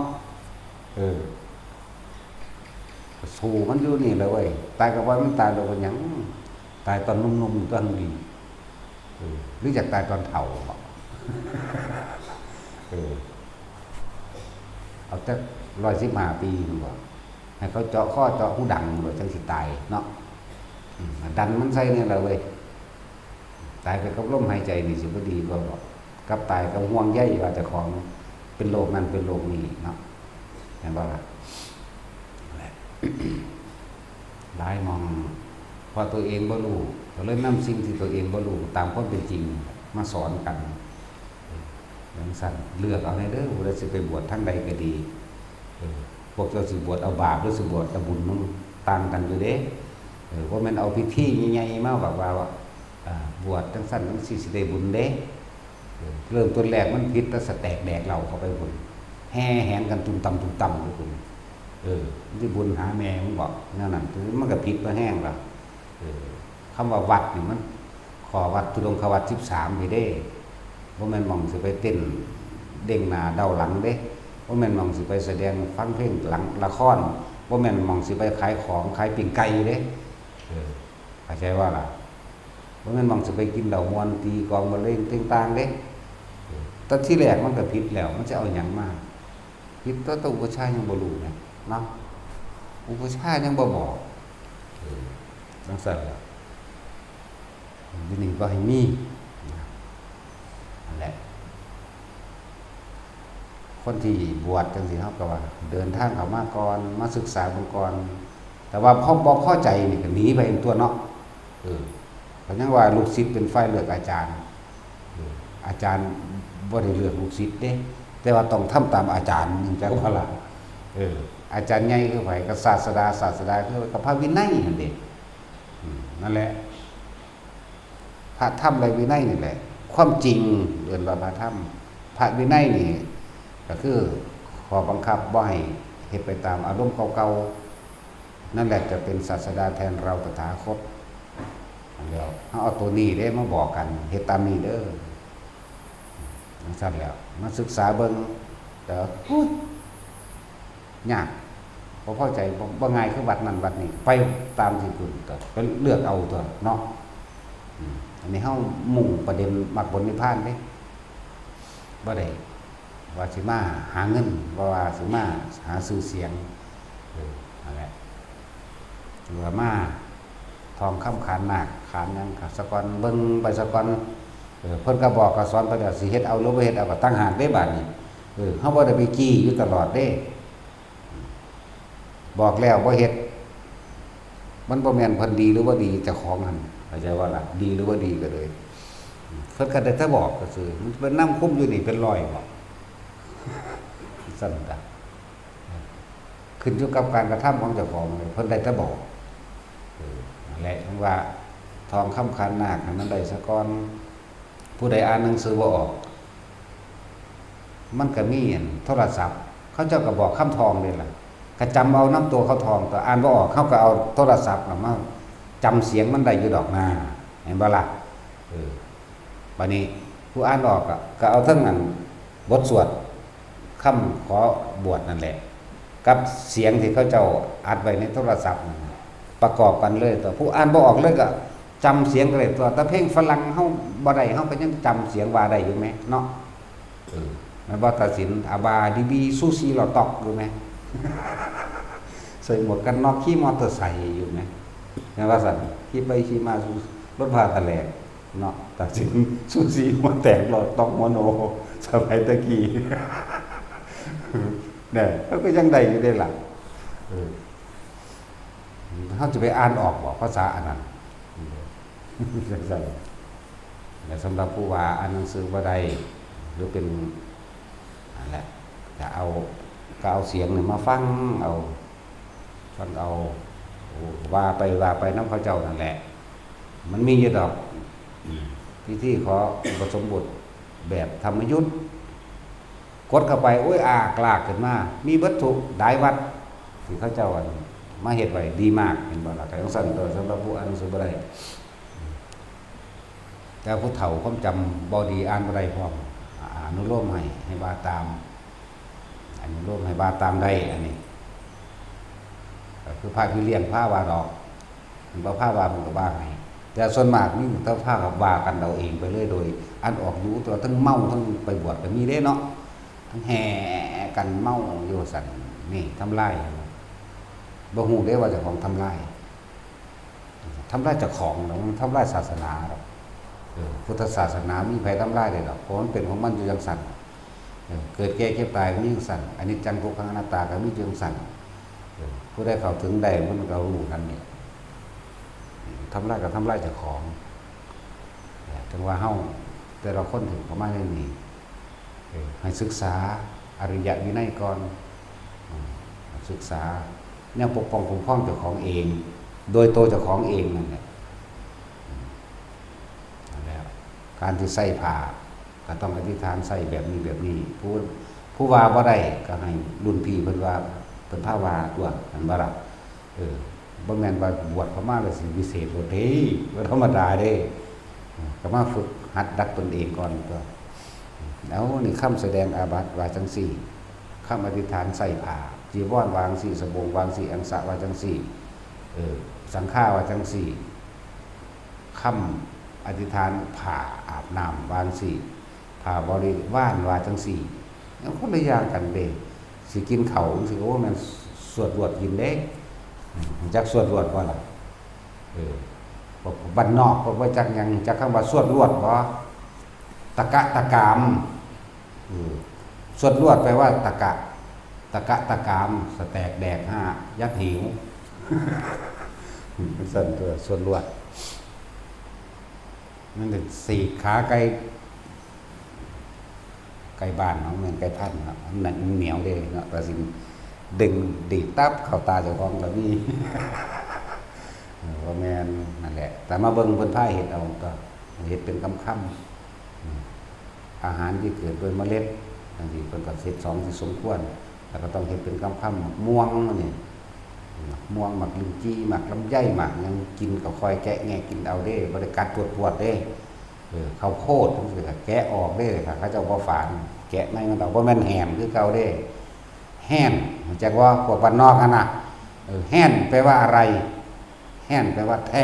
เออ สู้มันอยู่นี่แหละเว้ย ตายก็ปล่อยมันตายโลด เป็นหยัง ตายตอนหนุ่มๆ ตอนดี เออ หรืออยากตายตอนเฒ่าบ่ เออ เอาจักร้อยสิบห้าปีนั่นบ่ ให้เขาเจาะคอเจาะหูดังโลด จังสิตายเนาะ อืม ดันมันใส่นี่แหละเว้ย ตายไปกับลมหายใจนี่สิบ่ดีกว่าบ่ กับตายกับห่วงใยว่าเจ้าของเป็นโรคนั่นเป็นโรคนี้เนาะ แม่นบ่ล่ะ นั่นแหละ หลายหม่อง เพราะตัวเองบ่รู้ ก็เลยนำสิ่งที่ตัวเองบ่รู้ตามความเป็นจริงมาสอนกัน จังซั่น เลือกเอาแหน่เด้อ ผู้ใดสิไปบวชทางใดก็ดี เออ พวกเจ้าสิบวชเอาบาปหรือสิบวชเอาบุญ มันต่างกันอยู่เด้ เออ บ่แม่นเอาพิธีใหญ่ๆ มาแบบว่า อ่า บวชจังซั่นจังซี่สิได้บุญเด้ เออ เริ่มต้นแรกมันผิดแต่สแต็กแดกเหล้าเข้าไปพุ้น แห่แหนกันตุ้มตั้มตุ้มตั้มอยู่พุ้น เออ มันสิบุญหาแม่มึงบอก แนวนั้น คือมันก็ผิดบ่แฮงล่ะ เออ คำว่าวัดนี่มัน ข้อวัด ธุดงควัตรสิบสามนี่เด้ บ่แม่นหม่องสิไปเต้นเด้งหน้าเด้าหลังเด้ บ่แม่นหม่องสิไปแสดงฟังเพลงหลังละคร บ่แม่นหม่องสิไปขายของขายปิ้งไก่เด้ เออ เข้าใจบ่ล่ะ บ่แม่นหม่องสิไปกินเหล้าม่วนตีกลองบรรเลงต่างๆเด้ เออ แต่ทีแรกมันก็ผิดแล้ว มันสิเอาหยังมา ผิด แต่ตัวอุปัชฌาย์ยังบ่รู้ไง เนาะ อุปัชฌาย์ยังบ่บอก เออ จั่งซั้นล่ะ อยู่นี่บ่ให้มี นั่นแหละ คนที่บวชจั่งซี้ เฮาก็ว่า เดินทางเข้ามาก่อน มาศึกษาเบิ่งก่อน แต่ว่าพอบ่พอใจนี่ก็หนีไปตั๊วเนาะ เออ ก็ยังว่าลูกศิษย์เป็นฝ่ายเลือกอาจารย์ เออ อาจารย์บ่ได้เลือกลูกศิษย์เด้ แต่ว่าต้องทำตามอาจารย์ จั่งซั้นล่ะ เออ อาจารย์ใหญ่คือไผ ก็ศาสดา ศาสดาคือกับพระวินัยนั่นเด้ อืม นั่นแหละ พระธรรมและวินัยนี่แหละ ความจริงเอิ้นว่าพระธรรม พระวินัยนี่ก็คือข้อบังคับบ่ให้เฮ็ดไปตามอารมณ์เก่าๆ นั่นแหละจะเป็นศาสดาแทนเราตถาคต เดี๋ยวเฮาเอาตัวนี้เด้มาบอกกัน เฮ็ดตามนี้เด้อ จั่งซั้นแหล้ว มาศึกษาเบิ่ง แต่ โอ๊ย ยาก บ่พอใจ บ่ บ่ง่ายคือวัดนั้นวัดนี้ ไปตามที่เพิ่นก็ไปเลือกเอาตั๊วเนาะ อืม อันนี้เฮามุ่งประเด็นมรรคผลนิพพานเด้ บ่ได้ว่าสิมาหาเงิน บ่ว่าสิมาหาชื่อเสียง เออ นั่นแหละ หรือว่ามาท่องคำขานนาคขานหยังก็ซะก่อน เบิ่งไปซะก่อน เออ เพิ่นก็บอกก็สอนไปแล้ว สิเฮ็ดเอาหรือบ่เฮ็ดเอาก็ต่างหากเด้บาดนี้ เออ เฮาบ่ได้ไปจี้อยู่ตลอดเด้ บอกแล้วบ่เฮ็ด มันบ่แม่นเพิ่นดีหรือบ่ดีเจ้าของหั่น เข้าใจบ่ล่ะ ดีหรือบ่ดีก็เลย เพิ่นก็ได้แต่บอกซื่อๆ มันเป็นนำคุมอยู่นี่เป็นร้อยบ่ ซั่นจ้ะ ขึ้นอยู่กับการกระทำของเจ้าของเลย เพิ่นได้แต่บอก เออ นั่นแหละ จั่งว่าท่องคำขานนาคให้มันได้ซะก่อน ผู้ใดอ่านหนังสือบ่ออก มันก็มีอันโทรศัพท์ เขาเจ้าก็บอกคำท่องเด้ล่ะ ก็จำเอานำตัวเขาท่อง แต่อ่านบ่ออก เขาก็เอาโทรศัพท์น่ะมาจำเสียงมันได้อยู่ดอกนา เห็นบ่ล่ะ เออ บัดนี้ผู้อ่านออกก็ ก็เอาเทิงอันบทสวด คำขอบวชนั่นแหละ กับเสียงที่เขาเจ้าอัดไว้ในโทรศัพท์นั่นน่ะ ประกอบกันเลยตั๊ว ผู้อ่านบ่ออกเลยก็จำเสียงก็ได้ตั๊ว แต่เพลงฝรั่งเฮาบ่ได้ เฮาก็ยังจำเสียงว่าได้อยู่แหมเนาะ เออ แม่นบ่ ตัดสิน อาบาดีบี ซูซี ลอต็อก อยู่แหม ใส่หมวกกันน็อก ขี่มอเตอร์ไซค์อยู่แหม แม่นว่าซั่น ขี่ไปขี่มา รถพาตะแหลก เนาะ ตัดสิน ซูซี หัวแตก ลอต็อก หัวโน สมัยตะกี้ เนี่ย เขาก็ยังได้อยู่เด้ล่ะ เออ เขาจะไปอ่านออกบ่ ภาษาอันนั้น จั่งซั่น และสำหรับผู้ว่าอ่านหนังสือบ่ได้ หรือเป็น นั่นแหละ ก็เอา ก็เอาเสียงนี่มาฟังเอา ฟังเอา ว่าไป ว่าไปนำเขาเจ้านั่นแหละ มันมีอยู่ดอก อืม พิธีขออุปสมบทแบบธรรมยุต กดเข้าไป โอ้ย อากลากขึ้นมา มีเบิดทุกหลายวัด ที่เขาเจ้าอันมาเฮ็ดไว้ดีมาก เห็นบ่ล่ะ ก็จั่งซั่นตั๊ว สำหรับผู้อ่านหนังสือบ่ได้ แต่ผู้เฒ่าความจำบ่ดี อ่านบ่ได้พร้อม อนุโลมให้ ให้ว่าตาม อนุโลมให้ว่าตามได้ อันนี้ ก็คือพระพี่เลี้ยงพาว่าดอก มันบ่พาว่ามันก็ว่าให้ แต่ส่วนมากมีแต่พากับว่ากันเอาเองไปเลย โดยอ่านออกอยู่ แต่ว่าทั้งเมาทั้งไปบวชก็มีเด้เนาะ ทั้งแห่กันเมาอยู่ซั่น นี่ทำลาย บ่ฮู้เด้ว่าเจ้าของทำลาย ทำลายเจ้าของดอก มันทำลายศาสนาดอก เออ พุทธศาสนามีไผทำลายได้ดอก เพราะมันเป็นของมันอยู่จั่งซั่น เออ เกิดแก่เจ็บตายก็มีจั่งซั่น อนิจจังทุกขังอนัตตาก็มีอยู่จั่งซั่น เออ ผู้ใดเข้าถึงได้มันก็รู้นั่นนี่ ทำลายก็ทำลายเจ้าของ เออ จั่งว่าเฮาแต่ละคนที่เข้ามาในนี้ เออ ให้ศึกษาอริยวินัยก่อน อืม ศึกษาแนวปกป้องคุ้มครองเจ้าของเอง โดยตัวเจ้าของเองนั่นแหละ อืม นั่นแหละ การที่ใส่ผ้าก็ต้องอธิษฐานใส่แบบนี้แบบนี้ ผู้ ผู้ว่าบ่ได้ก็ให้รุ่นพี่เพิ่นว่า ไป ภาวะตัว หั้นบ่ล่ะ เออ บ่แม่นว่าบวชเข้ามาแล้วสิวิเศษโลดเด้ บ่ธรรมดาเด้ เออ ก็มาฝึกหัดดัดตนเองก่อนตัว เอา นี่คำแสดงอาบัติว่าจั่งซี้ คำอธิษฐานใส่ผ้า จีวรวางซี้ สบงวางซี้ อังสะว่าจั่งซี้ เออ สังฆาว่าจั่งซี้ คำอธิษฐานผ้าอาบน้ำวางซี้ ผ้าบริวารว่าจั่งซี้ มันคนละอย่างกันเด้ สิกินข้าวจั่งซี้ โอ้ แม่นสวดลวดกินเด้ อืม จักสวดลวดบ่ล่ะ เออ พวกบ้านนอก พวกบ่จักหยัง จักคำว่าสวดลวดบ่ ตะกะตะกาม เออ สวดลวดแปลว่าตะกะ ตะกะตะกาม สแตกแดกห้า ยัดหิว อืม ซั่นตัว สวดลวด นั่นน่ะ สีกขาไก่ ไก่บ้านเนาะ แม่นไก่พันธุ์เนาะ มันเหนียวเด้เนาะ ก็สิดึงดีดตับเข้าตาเจ้าของก็มี เออ บ่แม่น นั่นแหละ แต่มาเบิ่งเพิ่นพาเฮ็ดเอา ก็เฮ็ดเป็นคำๆ อืม อาหารที่เกิดโดยเมล็ด จั่งซี้ เพิ่นก็เฮ็ดสองที่สมควร แล้วก็ต้องเฮ็ดเป็นคำๆ หมากม่วงนี่ หมากม่วง หมากลิ้นจี่ หมากลำไย หมากหยัง กินก็ค่อยแกะแงะกินเอาเด้ บ่ได้กัดปวดๆ เด้ เออ ข้าวโพดจั่งซี้ก็แกะออกเด้ ถ้าเขาเจ้าบ่ฝาน แกะในมันออก บ่แม่นแหนคือเก่าเด้ แหน รู้จักบ่ พวกบ้านนอกหั่นน่ะ เออ แหนแปลว่าอะไร แหนแปลว่าแทะ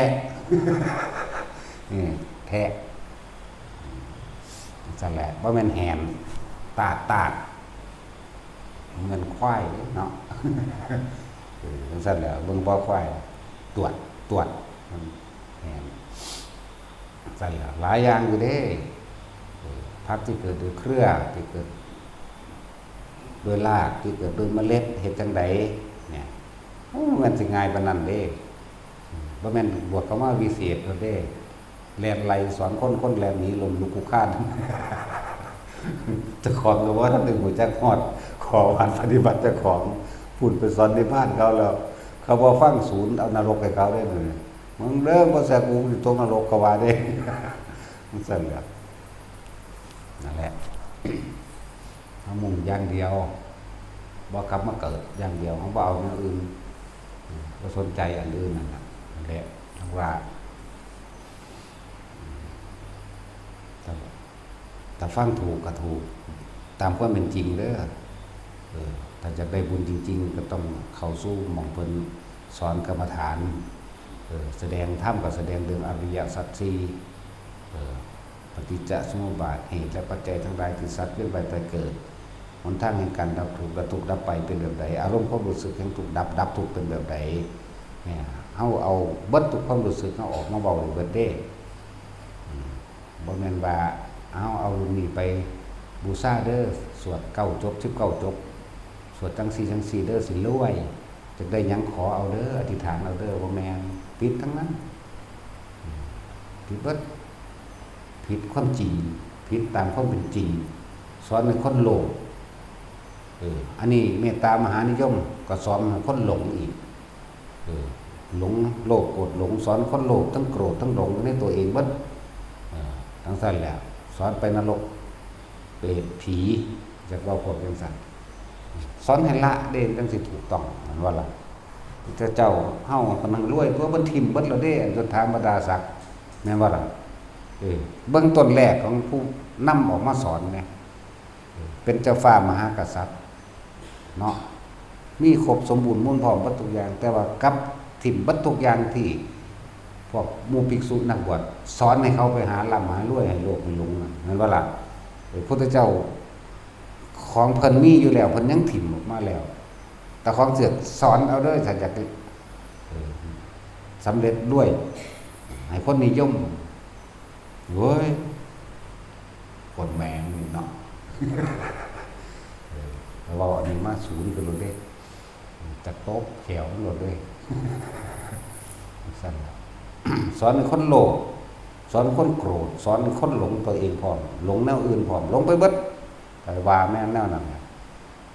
นี่ แทะ จั่งแหละ บ่แม่นแหน ตาด ตาด เหมือนควายเนาะ เออ จั่งซั่นแหละ เบิ่งบ่ควาย ตวด ตวด มันแหน จั่งซั่นแหละ หลายอย่างอยู่เด้ เออ ผักที่เกิดโดยเครือ ที่เกิดโดยราก ที่เกิดโดยเมล็ด เฮ็ดจั่งใด เนี่ย โอ้ มันสิง่ายปานนั้นเด้ บ่แม่นบวชเข้ามาวิเศษโลดเด้ แล่นไล่สอนคน คนแล่นหนีล้มลุกคลุกคลาน เจ้าของก็บ่ทันได้รู้จักฮอดข้อวัดปฏิบัติเจ้าของ พู้นไปสอนนิพพานเขาแล้ว เขาบ่ฟัง สูนเอานรกให้เขาเด้ มื้อนี้ มึงเด้อ บ่แซ่กูสิตกนรก เขาว่าเด้ จั่งซั่นแหละ นั่นแหละ เฮามุ่งอย่างเดียว บ่กลับมาเกิดอย่างเดียว เฮาบ่เอาแนวอื่น บ่สนใจอันอื่นนั่นน่ะ นั่นแหละ จั่งว่า ถ้า ถ้าฟังถูกก็ถูก ตามความเป็นจริงเด้อ เออ ถ้าอยากได้บุญจริงๆ ก็ต้องเข้าสู่หม่องเพิ่นสอนกรรมฐาน เออ แสดงธรรมก็แสดงเรื่องอริยสัจสี่ เออ ปฏิจจสมุปบาท เหตุและปัจจัยทั้งหลายที่สัตว์เวียนว่ายตายเกิด หนทางแห่งการดับทุกข์และทุกข์ดับไปเป็นแบบใด อารมณ์ความรู้สึกแห่งทุกข์ดับ ดับทุกข์เป็นแบบใด เนี่ย เฮาเอาเบิดทุกความรู้สึกเฮาออกมาเว้าให้เบิดเด้ อืม บ่แม่นว่า เอา เอารุ่นนี้ไปบูชาเด้อ สวดเก้าจบ สิบเก้าจบ สวดจั่งซี้จั่งซี้เด้อ สิรวย อยากได้หยังขอเอาเด้อ อธิษฐานเอาเด้อ บ่แม่น ผิดทั้งนั้น ผิดเบิด ผิดความจริง ผิดตามความเป็นจริง สอนให้คนโลภ เออ อันนี้เมตตามหานิยม ก็สอนให้คนหลงอีก เออ หลง โลภ โกรธ หลง สอนคนโลภ ทั้งโกรธ ทั้งหลงในตัวเองเบิด เออ จั่งซั่นแหละ สอนไปนรก เปรต ผี จักว่าพวกจั่งซั่น สอนให้ละเด้ จั่งสิถูกต้อง แม่นบ่ล่ะ พระเจ้าเฮาก็นั่งรวย ตัวเพิ่นถิ่มเบิดแล้วเด้ อันยศถาบรรดาศักดิ์ แม่นบ่ล่ะ เออ เบิ่งต้นแรกของผู้นำออกมาสอนแหม เออ เป็นเจ้าฟ้ามหากษัตริย์ เนาะ มีครบสมบูรณ์มูลพร้อมเบิดทุกอย่าง แต่ว่ากลับถิ่มเบิดทุกอย่างที่พวกหมู่ภิกษุนักบวชสอนให้เขาไปหาร่ำหารวย ให้โลภให้หลงนั่น แม่นบ่ล่ะ เออ พุทธเจ้าของเพิ่นมีอยู่แล้ว เพิ่นยังถิ่มออกมาแล้ว แต่ของเสือกสอนเอาเด้อ ถ้าอยาก เออ สำเร็จรวย ให้คนนิยม โอ้ย คนแม่งนี่เนาะ เออ แต่ว่าอันนี้มาศูนย์กันโลดเด้ จะตบแขวมันโลดเด้ ซั่นล่ะ สอนให้คนโลภ สอนคนโกรธ สอนให้คนหลงตัวเองพร้อม หลงแนวอื่นพร้อม หลงไปเบิด ไปว่าแม่นแนวนั้นน่ะ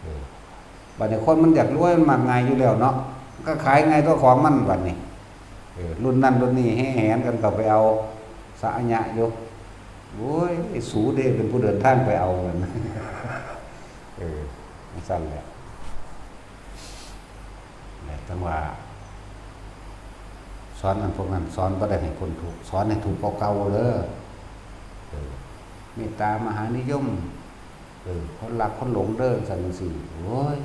เออ บัดนี้คนมันอยากรวย มันมักง่ายอยู่แล้วเนาะ ก็ขายง่ายตัวของมันบัดนี้ เออ รุ่นนั้นรุ่นนี้แห่แหนกันเข้าไปเอาสะอะยะอยู่ โอ้ย สูเด้เป็นผู้เดินทางไปเอามัน เออ จั่งซั่นแหละ จั่งว่า สอนอันพวกนั้น สอนบ่ได้ให้พ้นทุกข์ สอนให้ทุกข์กว่าเก่าเด้อ เออ เมตตามหานิยม เออ คนรักคนหลงเด้อ จั่งซี้ โอ้ย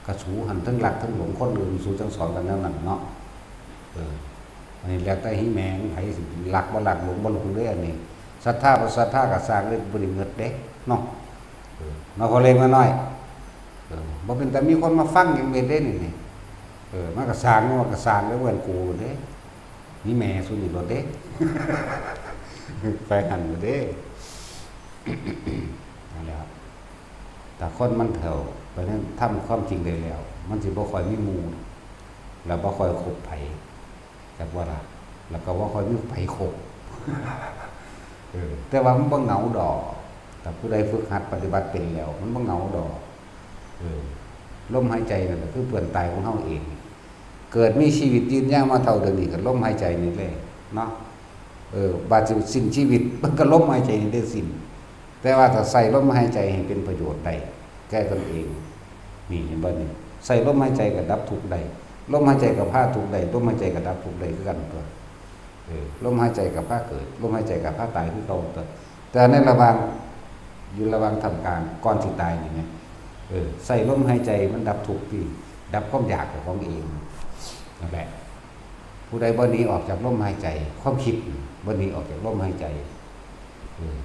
กะสูหั่นเทิงรักเทิงหลงคนอื่น สูจั่งสอนกันแนวนั้นเนาะ เออ อันนี้แล้วแต่ฮิแมง ไผสิรักบ่รัก หลงบ่หลงเด้อ อันนี้ ศรัทธาบ่ศรัทธากะซ่างเด้อ บ่ได้เงิดเด้ เนาะ เออ เนาะ พ่อเล็กน้อย เออ บ่เป็นตามีคนมาฟังหยังเด้ นี่ นี่ เออ มันกะซ่าง มันกะซ่างเด้อ เพื่อนกูเด้ มีแม่ซุนี่โลดเด้ ไปหั่นโลดเด้ นั่นแหละครับ ถ้าคนมันเฒ่า ไปนั่นทำความจริงได้แล้ว มันสิบ่ค่อยมีหมู่ แล้วบ่ค่อยคบไผ จักว่าล่ะ แล้วก็บ่ค่อยมีไผคบ เออ แต่ว่ามันบ่เหงาดอก ถ้าผู้ใดฝึกหัดปฏิบัติเป็นแล้ว มันบ่เหงาดอก เออ ลมหายใจนั่นแหละคือเพื่อนตายของเฮาเอง เกิดมีชีวิตยืนยาวมาเท่าเดี๋ยวนี้ก็ลมหายใจนี่แหละเนาะ เออ บาดสิสิ้นชีวิต มันก็ลมหายใจนี่ได้สิ้น แต่ว่าถ้าใส่ลมหายใจให้เป็นประโยชน์ได้ แก่ตนเอง นี่เห็นบ่นี่ ใส่ลมหายใจก็ดับทุกข์ได้ ลมหายใจก็พาทุกข์ได้ ลมหายใจก็ดับทุกข์ได้คือกันตัว เออ ลมหายใจก็พาเกิด ลมหายใจก็พาตายคือเก่าตัว แต่ในระหว่าง อยู่ระหว่างท่ามกลางก่อนสิตายนี่ไง เออ ใส่ลมหายใจมันดับทุกข์ที่ ดับความอยากของเอง นั่นแหละ ผู้ใดบ่หนีออกจากลมหายใจ ความคิดบ่หนีออกจากลมหายใจ เออ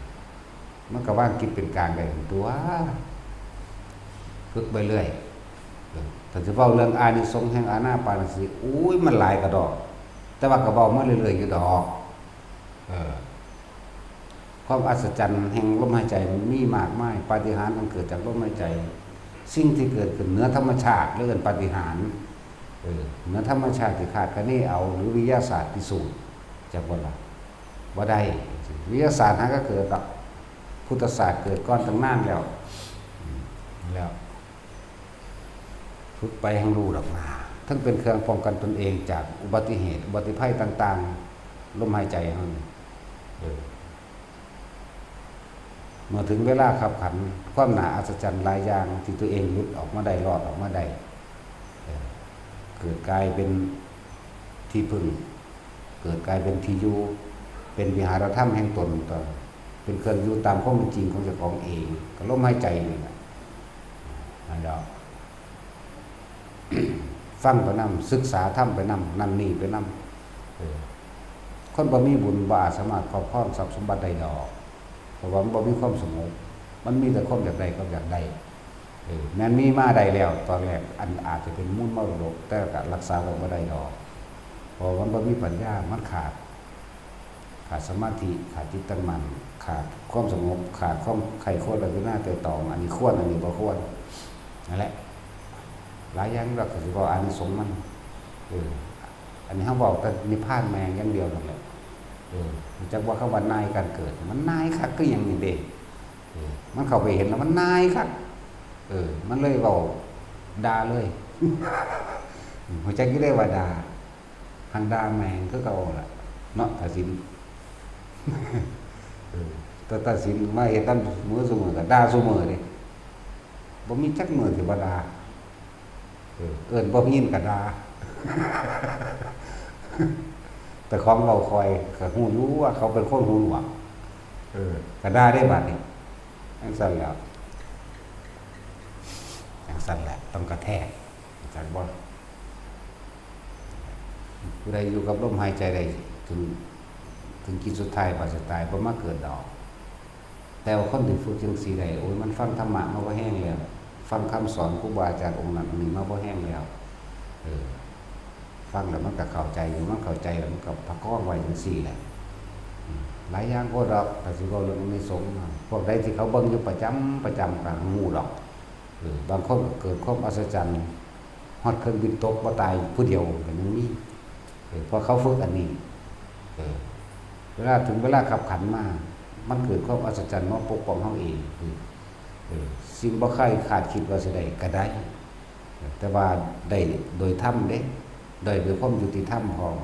มันก็วางจิตเป็นกลางได้ตัว ฝึกไปเรื่อย เออ ถ้าสิเว้าเรื่องอานิสงส์แห่งอานาปานสติ อุ้ย มันหลายกะดอก แต่ว่าก็เว้ามาเรื่อยๆอยู่ดอก เออ ความอัศจรรย์แห่งลมหายใจมันมีมากมาย ปาฏิหาริย์อันเกิดจากลมหายใจ สิ่งที่เกิดขึ้นเหนือธรรมชาติเรียกว่าปาฏิหาริย์ เออ เหนือธรรมชาติที่คาดคะเนเอา หรือวิทยาศาสตร์พิสูจน์ จักบ่ล่ะ บ่ได้ วิทยาศาสตร์หาก็เกิดดอก พุทธศาสตร์เกิดก่อนตั้งนานแล้ว อืม แล้ว ฝึกไปแฮ่งรู้ดอกนา ทั้งเป็นเครื่องป้องกันตนเองจากอุบัติเหตุ อุบัติภัยต่างๆ ลมหายใจเฮานี่ เออ เมื่อถึงเวลาคับขัน ความน่าอัศจรรย์หลายอย่างที่ตัวเองหลุดออกมาได้ รอดออกมาได้ เออ เกิดกลายเป็นที่พึ่ง เกิดกลายเป็นที่อยู่ เป็นวิหารธรรมแห่งตน เป็นเครื่องอยู่ตามความเป็นจริงของเจ้าของเอง ก็ลมหายใจนี่แหละ นั่นแหละ ฟังไปนำ ศึกษาธรรมไปนำ นั่นนี่ไปนำ เออ คนบ่มีบุญบ่อาจสามารถครอบครองทรัพย์สมบัติได้ดอก เพราะว่ามันบ่มีความสงบ มันมีแต่ความอยากได้กับอยากได้ เออ แม่นมีมาได้แล้ว ตอนแรก อันอาจจะเป็นมูลมรดก แต่ก็รักษาไว้บ่ได้ดอก เพราะมันบ่มีปัญญา มันขาด ขาดสมาธิ ขาดจิตตั้งมั่น ขาดความสงบ ขาดความใคร่ครวญพิจารณาไตร่ตรอง อันนี้ควร อันนี้บ่ควร นั่นแหละ หลายอย่างเราก็สิเว้าอานิสงส์มัน เออ อันนี้เฮาเว้าแต่นิพพานแม่งอย่างเดียวนั่นแหละ เออ จักว่าคำว่านายการเกิด มันนายคักคือหยังนี่เด้ เออ มันเข้าไปเห็นแล้วมันนายคัก เออ มันเลยเว้าด่าเลย ฮู้จักอยู่เด้ว่าด่า หังด่าแม่งคือเก่าล่ะ เนาะ ตาสิน เออ แต่ตาสินมาเฮ็ดนำมื้อซุมื้อก็ด่าซุมื้อเด้ บ่มีจักมื้อที่บ่ด่า เออ เอิ้นบ่ยินก็ด่า แต่ของเว้าค่อยก็ฮู้อยู่ว่าเขาเป็นคนหูหนวก เออ ก็ด่าได้บัดนี้ จั่งซั้นแหล้ว จั่งซั้นแหละ ต้องกระแทก จักบ่ ผู้ใดอยู่กับลมหายใจได้ ถึง ถึงขีดสุดท้าย ว่าสิตาย บ่มาเกิดดอก แต่ว่าคนที่ฝึกจั่งซี้ได้ โอ้ย มันฟังธรรมะมาบ่แฮงแล้ว ฟังคำสอนครูบาอาจารย์องค์นั้นองค์นี้มาบ่แฮงแล้ว เออ ฟังแล้วมันก็เข้าใจอยู่ มันเข้าใจแล้วมันก็ประคองไว้จั่งซี้แหละ อืม หลายอย่างโพดดอก ก็สิเว้าเรื่องอานิสงส์ พวกใดที่เขาเบิ่งอยู่ประจำ ประจำก็ฮู้ดอก เออ บางคนก็เกิดความอัศจรรย์ ฮอดเครื่องบินตกบ่ตายผู้เดียวก็ยังมี เออ เพราะเขาฝึกอันนี้ เออ เวลาถึงเวลาคับขันมา มันเกิดความอัศจรรย์มาปกป้องเฮาเอง เออ เออ สิ่งบ่เคยคาดคิดว่าสิได้ก็ได้ แต่ว่าได้โดยธรรมเด้ ได้โดยความยุติธรรมพร้อม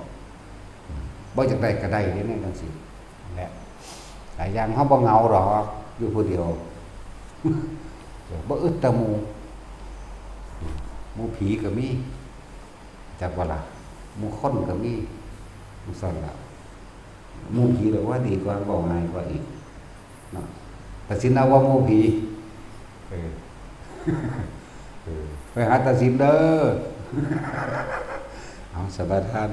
บ่อยากได้ก็ได้เด้ แนวจั่งซี้ และหลายอย่างเฮาบ่เหงาดอก อยู่ผู้เดียว บ่อึดแต่หมู่ หมู่ผีก็มี จักบ่ล่ะ หมู่คนก็มี จั่งซั่นล่ะ หมู่ผีเลยว่าดีกว่า เว้าง่ายกว่าอีกเนาะ ตัดสินเอาว่าหมู่ผี เออ เออ ไปหาตัดสินเด้อ เอา สมาทาน